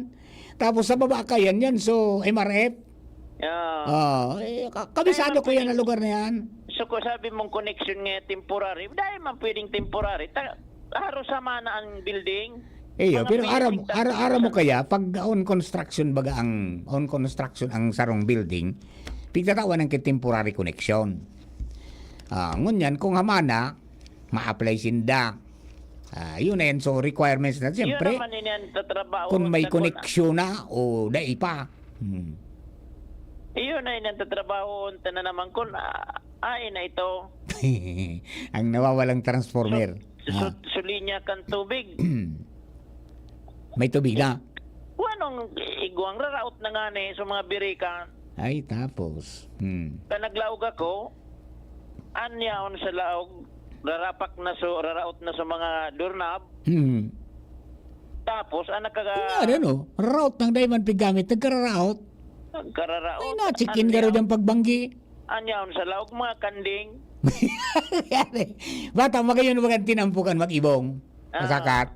Tapos sa baba kayan yan, so M R F. Yeah. Oh, eh, ka-, kabisado Kaya ko yan na pwedeng lugar na yan. So, kung sabi mong connection nga temporary, dahil man pwedeng temporary, ta-, haro sama na ang building. Iyo, Mga pero aram, basic ar-, aram mo construction. kaya, pag on construction baga ang, on construction ang sarong building, pigtatawan ng temporary connection. Ah, ngunyan, kung hamana, ma-apply sinda. Ah, yun na yan. So, requirements na, Yun siyempre, naman yun yan sa trabaho. kung may Sa kun- koneksyon na o dai pa. Hmm. Iyon ay nagtatrabaho unta na naman kun, ah, ay na ito. Ang nawawalang transformer. Su-, su-, Ah. Sulinya kan tubig. May tubig na. Wanong igwang raraot na nga ni sa mga birikan. Ay, tapos. Hmm. Ka naglaog ako, anyaon sa laog, rarapak na so, raraot na sa mga doorknob. Hmm. Tapos, ang nagkaga- Kung ano, no? Raraot nang dai man piggamit, nagkararaot. Nagkararaot. Ay, na-check-in Ano garo yan? diyang pagbanggi. Anyaon sa laog, mga kanding. Yari. Bata, magayon, magantinampukan, mag-ibong. Ah. Masakat.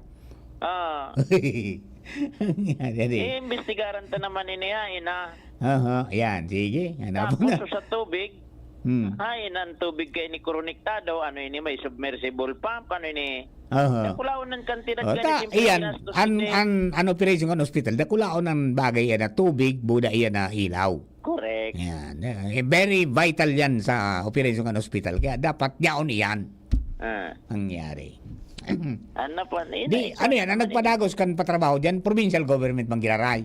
Ah. Yari. Iimbestigaran ta naman ini, ha, ina. Aha, yan. Sige. Hanapon Tapos, na. sa tubig, Hmm. Hain ang tubig kay ni konektado, ano ini, may submersible pump, ano ini? Aha. Dakulaon ang kantidad O, kani ta, siyempre iyan, ginastos an, ini. an, an operation kan hospital, dakulaon ang bagay yan na tubig, buda iyan na ilaw. Correct. Yan. Eh, very vital yan sa operation kan hospital. Kaya dapat yaon iyan Ah. nangyari. Ano pa? Di, Ina, ano yan? Ang ano nagpadagos kan patrabaho dyan, provincial government bang giraray?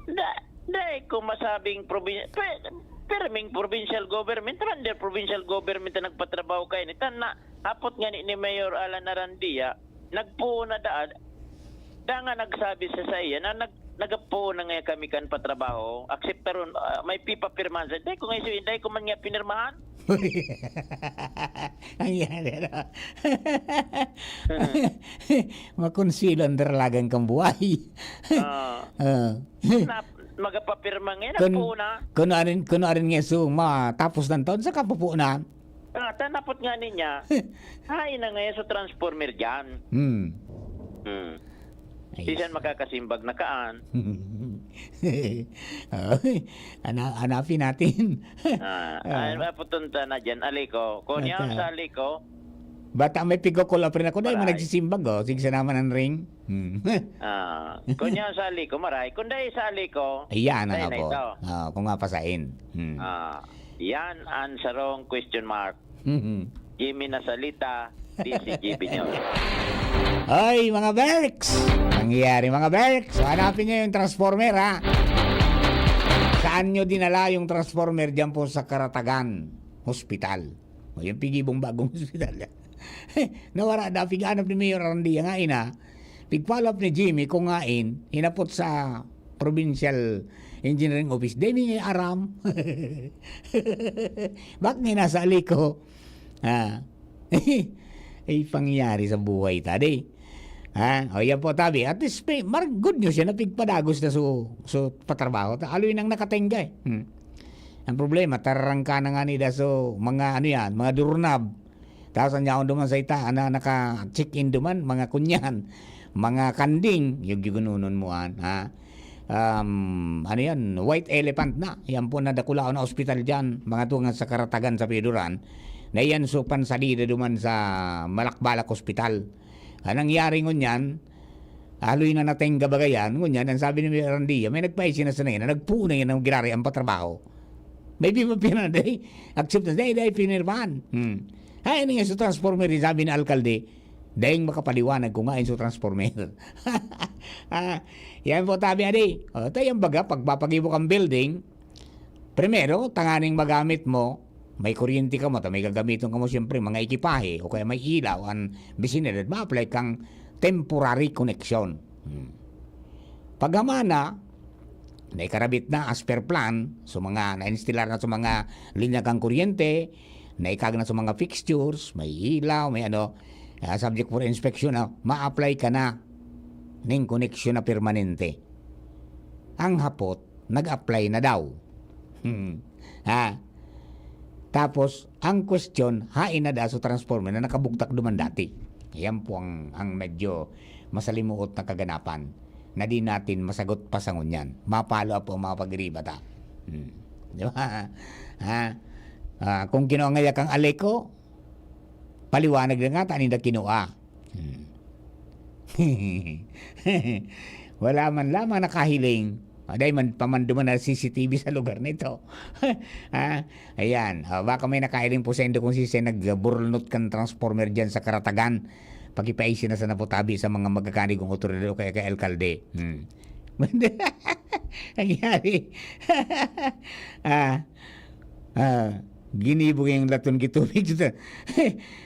Da-, dai ko masabing probin-, pe-, pirming provincial government, under provincial government ang nagpatrabaho kaini. Tan na, hapot nga ni, ni Mayor Alan Arandia, nagpuon na daan, da nga nagsabi sa saiya na nag-, nagpuon na nga kami kan patrabaho, akseptaron, ah, may pipapirmahan sa, dai ko nga isu-, dai ko man nga pinirmahan. Ang yan, ano? Makonsuelo an daralagan kan buhay. Ah. Ah. Na, magapapirma ngayon, Kun, nagpuon na. kun arin, kun arin nga so, matapos ng taon, saka pupunan. Ah, tanapot nga niya, hain na ngayon sa transformer dyan. Hmm. Hmm. Ayos. Bisan makakasimbag na kaan. Ay, ana-, hanapin natin. Ah, Ah. ay, maputunta na dyan, Aliko. Kung At, yan ah, sa Aliko, bata, may pigkukul-up rin ako. Dahil mo Maray. nagsisimbag, oh. Sige, sa naman ang ring. Hmm. Ah, kung yan sa Aliko, maray. Kung dahil sa Aliko, Ayan na dahil nga na po. ito. Ah, kung nga pasain. Hmm. Ah, yan ang sarong question mark. Mhm. Jimmy Nasalita, D C G B News. Ay, mga Berks! Nangyayari, mga Berks! So, hanapin niyo yung transformer, ha? Saan niyo dinala yung transformer? Diyan po sa Karatagan Hospital. O, yung pigibong bagong hospital. Nawara na, pig-anap ni Mayor Arandia nga, ina. Pig-follow up ni Jimmy, kung ngain, hinapot sa Provincial Engineering Office. Dai mi aram. Bak nga nasa Aliko. Ah. Ay, pangyayari sa buhay ta, di? Ha? O, yan po, tabi. At least, may, mar-, good news yan, na pigpadagos na so, so, patrabaho. Ta, aloy nang nakatenga, eh. Hmm. Ang problema, tararangka na nga ni da, so, mga, ano yan, mga doorknob. Tapos, ang yaon duman sa ita, na naka-check-in duman, mga kunyan, mga kanding, yugyugununon mo, an, ha? Um, ano yan, white elephant na. Yan po na dakulaon na ospital dyan, mga tunga sa Karatagan sa Piduran, na yan so pansalida duman sa Malakbalak Hospital. Ang nangyari ngunyan, aloy na natenga baga yan, ngunyan, ang sabi ni Mayor Randia, may nagpaisi na sa na yan, na nagpuon na yan ang girari ang patrabaho. May bibapirma na, dai, accept na, dai, dai, pinirmahan. Hmm. Ay, ano nga sa transformer, sabi ng alkalde, daing makapaliwanag kung ngayon sa transformer. Ah, yan po, tabi, adi. O, tayo ang baga, pagpapagibo kang building, primero, tanganing magamit mo, may kuryente ka mo, ta may gagamiton ka mo, siyempre, mga ekipahe, o kaya may ilaw, ang bisinidad, ma-apply kang temporary connection. Hmm. Paghamana, naikarabit na as per plan, so mga na-installer na sa mga linya kang kuryente, na ikagna sa mga fixtures, may ilaw, may ano, ah, subject for inspection, ah, ma-apply ka na ning koneksyon na permanente. Ang hapot, nag-apply na daw. Hmm. Ha? Tapos, ang question, hain na da sa transformer na nakabugtak duman dati. Yan po ang, ang medyo masalimuot na kaganapan na di natin masagot pa sa ngunyan. Mapalo po ang mga pagriba ta. Hmm. Di ba? Ha? Ah, kung kinua ngaya kang Aleco, paliwanag na nga, tanin na kinua. Hmm. Wala man lamang nakahiling. Ah, dahil man, pamanduman na C C T V sa lugar nito. Ah, ayan. Ah, baka may nakahiling po sa indo kung sisay nagburlnot kan transformer dyan sa Karatagan. Pakipaisi na sana po tabi sa mga magkakanigong otoridad o kaya kay alkalde. Hmm. Nangyari. Ah, ah, ginibo yung laton ki tubig.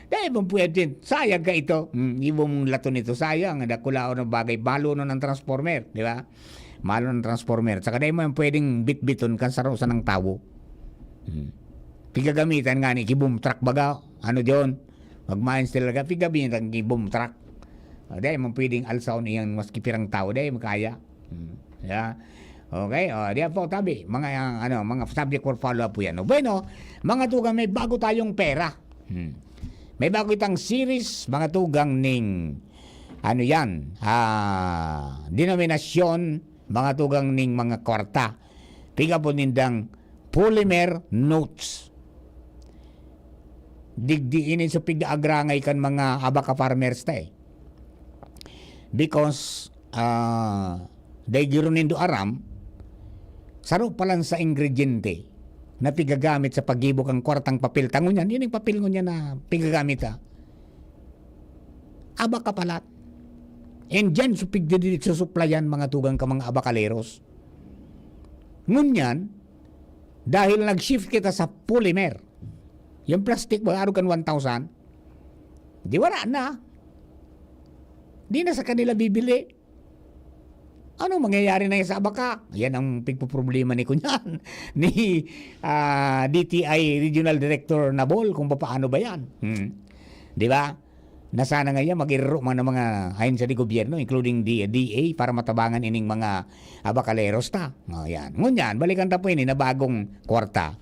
Dahil mong pwede, sayang ka ito. Hmm, ibo mong laton ito, sayang. Dakulaon ng bagay, balo na ng transformer, di ba? Balo ng transformer. Saka dahil mo yung pwedeng bitbiton kan sarusa ng tawo. Hmm. Pigagamitan nga ni ki boom truck baga. Ano John? Magmain sila ka, pigagamitan ki boom truck. Ah, dahil mo pwedeng alsaon iyang mas kipirang tao, dahil makaya. Hmm. Yeah. Okay, oh, di po tabi, mga, ah, ano, mga subject for follow-up po yan. O, bueno, mga tugang, may bago tayong pera. Hmm. May bago itang series, mga tugang ning, ano yan, ah, denominasyon, mga tugang ning mga kwarta. Piga po nindang polymer notes. Digdi ini sa pig-agrangay kan mga abaka farmers ta eh. Because, ah, dai giro nindo aram, saro pa lang sa ingrediente na pigagamit sa paggibo kan kwartang papel. Ta ngunyan, yun yung papel ngunyan na pigagamit, ah. Abaka palat. And dyan, so, pigdidirit sa suplayan, mga tugang ka, mga abakaleros. Ngunyan, dahil nag-shift kita sa polymer, yung plastic, mga arog kan one thousand, di wala na. Di na sa kanila bibili. Anong mangyayari na yan sa abaka? Yan ang pigpoproblema ni kunyan, ni, ah, D T I Regional Director Nabol, kung papaano ba yan. Hmm. Di ba? Na sana nga yan, mag-iraro man ng mga ahensya de gobyerno, including D-, D A, para matabangan ining mga abakaleros ta. O, yan. Ngunyan, balikan ta po ini na bagong kwarta.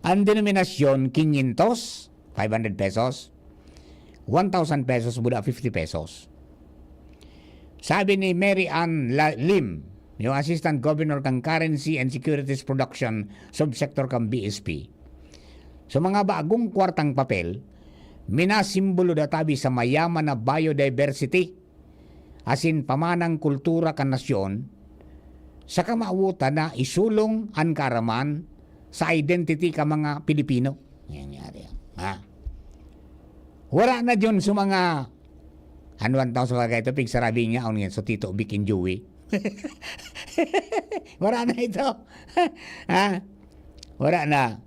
Ang denominasyon, quinientos, five hundred pesos. One thousand pesos, buda fifty pesos. Sabi ni Mary Ann La-, Lim, yung Assistant Governor kan Currency and Securities Production Subsector kan B S P, sa mga bagong kwartang papel, minasimbolo da tabi sa mayaman na biodiversity asin pamanang kultura kan nasyon, sa kamawotan na isulong an kaaraman sa identity ka mga Pilipino. Yan nga, ha? Wala na dyan sa mga, ano ang tao sa bagay ito, pigsarabi nga, ang yan, so Tito Vic and Joey. Wala na ito. Ha? Wala na.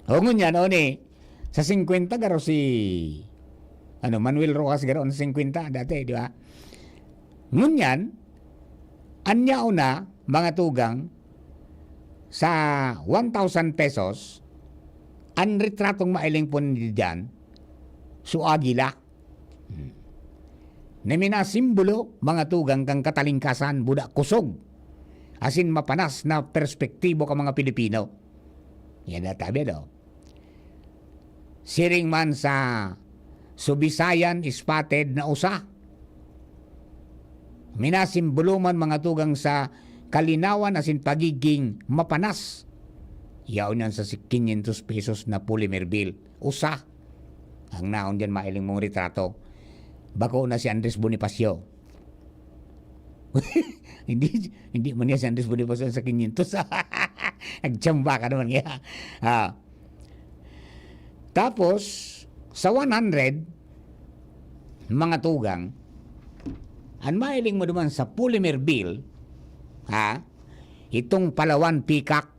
O ngunyan, o ni, sa singkwenta, garo si, ano, Manuel Rojas, garo sa singkwenta, dati, di ba? Ngunyan, anyaw na, mga tugang, sa one thousand pesos, ang retratong mailing po ninyo dyan, su agila. Hmm. Na minasimbolo, mga tugang, kan katalingkasan, buda kusog, asin mapanas na perspektibo ka mga Pilipino. Yan na tabi, no? Siring man sa Subisayan Spotted na usa. Minasimbolo man, mga tugang, sa kalinawan asin pagiging mapanas. Yaon yan sa si-, quinientos pesos na polymer bill. Usa. Ang naon dyan, mailing mong retrato. Bako na si Andres Bonifacio. Hindi, hindi man niya si Andres Bonifacio sa quinientos. Nagtsamba ka naman kaya. Ah. Tapos, sa one hundred, mga tugang, ang mahiling mo naman sa polymer bill, ha? Itong Palawan Peacock.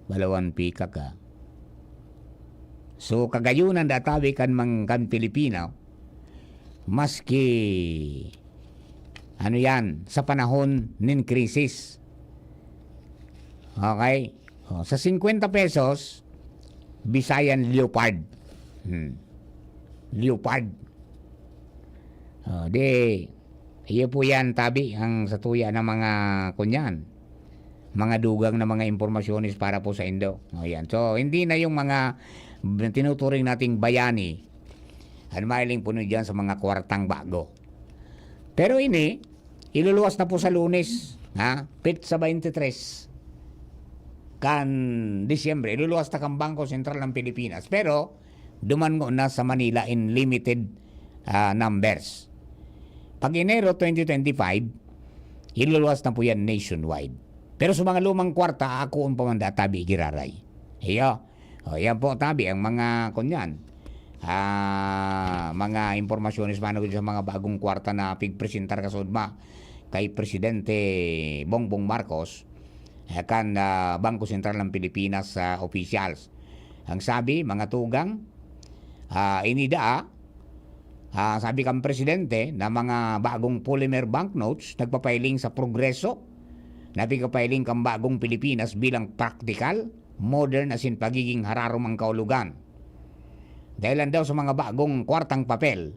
Palawan Peacock, ha? So, kagayunan da tabi kan mang-, kan Pilipino, maski, ano yan, sa panahon nin krisis. Okay? O, sa singkwenta pesos, Bisayan Leopard. Hmm. Leopard. Oh, di, iyo po yan, tabi, ang satuya ng mga kunyan. Mga dugang na mga impormasyones para po sa indo. O yan. So, hindi na yung mga tinuturing nating bayani. Ano mahiling po nyo dyan sa mga kwartang bago? Pero ini, iluluwas na po sa Lunes, ha? Petsa twenty-three kan Disyembre, iluluwas na kan Bangko Sentral ng Pilipinas. Pero, duman na sa Manila in limited, ah, numbers. Pag Enero twenty twenty-five, iluluwas na po yan nationwide. Pero sa mga lumang kwarta, akoon pa man da tabi giraray. Iyo. O, yan po, tabi, ang mga, kunyan, ah, mga impormasyones manugod sa mga bagong kwarta na pigpresentar kasudma kay Presidente Bongbong Marcos, eh, kan, ah, Bangko Sentral ng Pilipinas sa officials. Ang sabi, mga tugang, ah, inida, ah, sabi kan Presidente na mga bagong polymer banknotes nagpapahiling sa progreso, na pigpapahiling kan bagong Pilipinas bilang praktikal, modern asin pagiging hararom ang kaulugan. Dahelan daw sa mga bagong kwartang papel,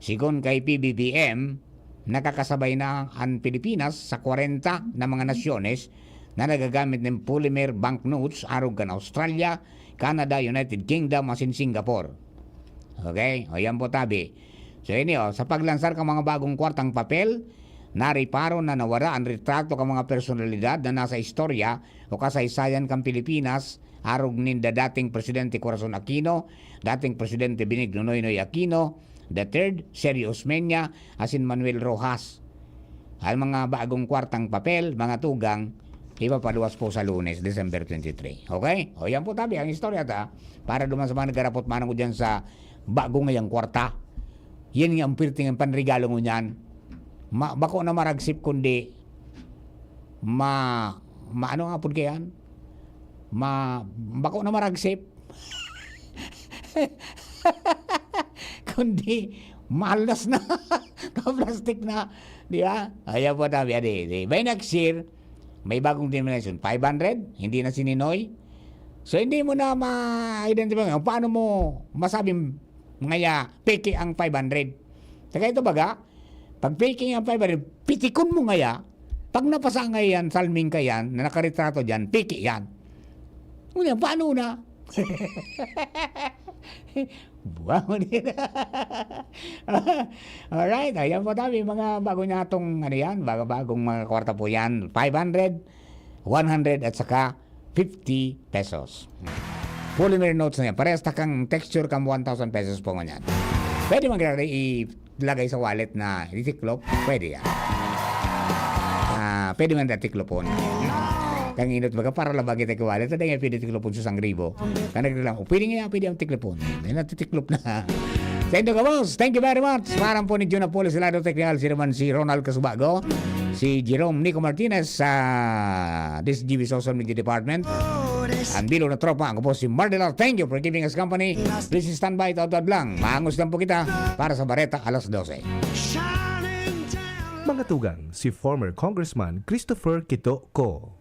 sigon kay P B B M, nakakasabay na an Pilipinas sa kwarenta na mga nasyones na nagagamit nin polymer banknotes arog kan Australia, Canada, United Kingdom asin Singapore. Okay? O, yan po, tabi. So, ini, o, sa paglansar kan mga bagong kwartang papel, nariparo na nawara an retrato kan mga personalidad na nasa istorya o kasaysayan kan Pilipinas, arog ninda dating Presidente Corazon Aquino, dating Presidente Benigno Noynoy Aquino the third, Sergio Osmeña, asin Manuel Roxas. Ang mga bagong kwartang papel, mga tugang, ipapaluwas po sa Lunes, December twenty-three. Okay? O, yan po, tabi, ang istorya ta, para duman sa mga naggarapot manang dyan sa bago ngayang kwarta. Yan nga ang pirting ang panregalo mo niyan. Ma-, bako na maragsip kundi ma-, ma-, ano nga pud kayan? Ma-, bako na maragsip. Kundi mahalas na. Ka-plastic na. Di ba? Ayan po, tabi, adi, di. By next year, may bagong denomination. Five hundred, hindi na si Ninoy. So, hindi mo na ma-identify. Paano mo masabing ngaya peke ang five hundred? Saka ito baga, pag peke ang five hundred, pitikon mo ngaya, pag napasa ngayan, salming ka yan, na nakaritrato dyan, peke yan. Ngunyan, paano na? Buwan mo din. Alright, ayan po, tabi, mga bago niya itong, ano yan, bago, bagong mga kwarta po yan, five hundred, one hundred, at saka fifty pesos. Polymer notes na yan. Parehas ta kang texture kang one thousand pesos po ngunyan. Pwede man grabe ilagay sa wallet na itiklop. Pwede yan. Ah, pwede man na tiklopon. Kang inot baga para labagi tayo wallet. Sa nga pwede tiklopon sa sangribo. Kaya nagreklamo, pwede nga yan, pwede ang tiklopon. May natitiklop na. Sa indo ka, boss. Thank you very much. Parang po ni Jun Apollo, si Lado Technical, si Roman, si Ronald Casubago, si Jerome Nico Martinez sa this G B Social Media Department. Ang bilog na tropa, ako po si Mardelar. Thank you for giving us company. Please stand by, taudtaod lang. Maangos lang po kita para sa Bareta alas dose. Mga tugang, si former Congressman Christopher Quito Co.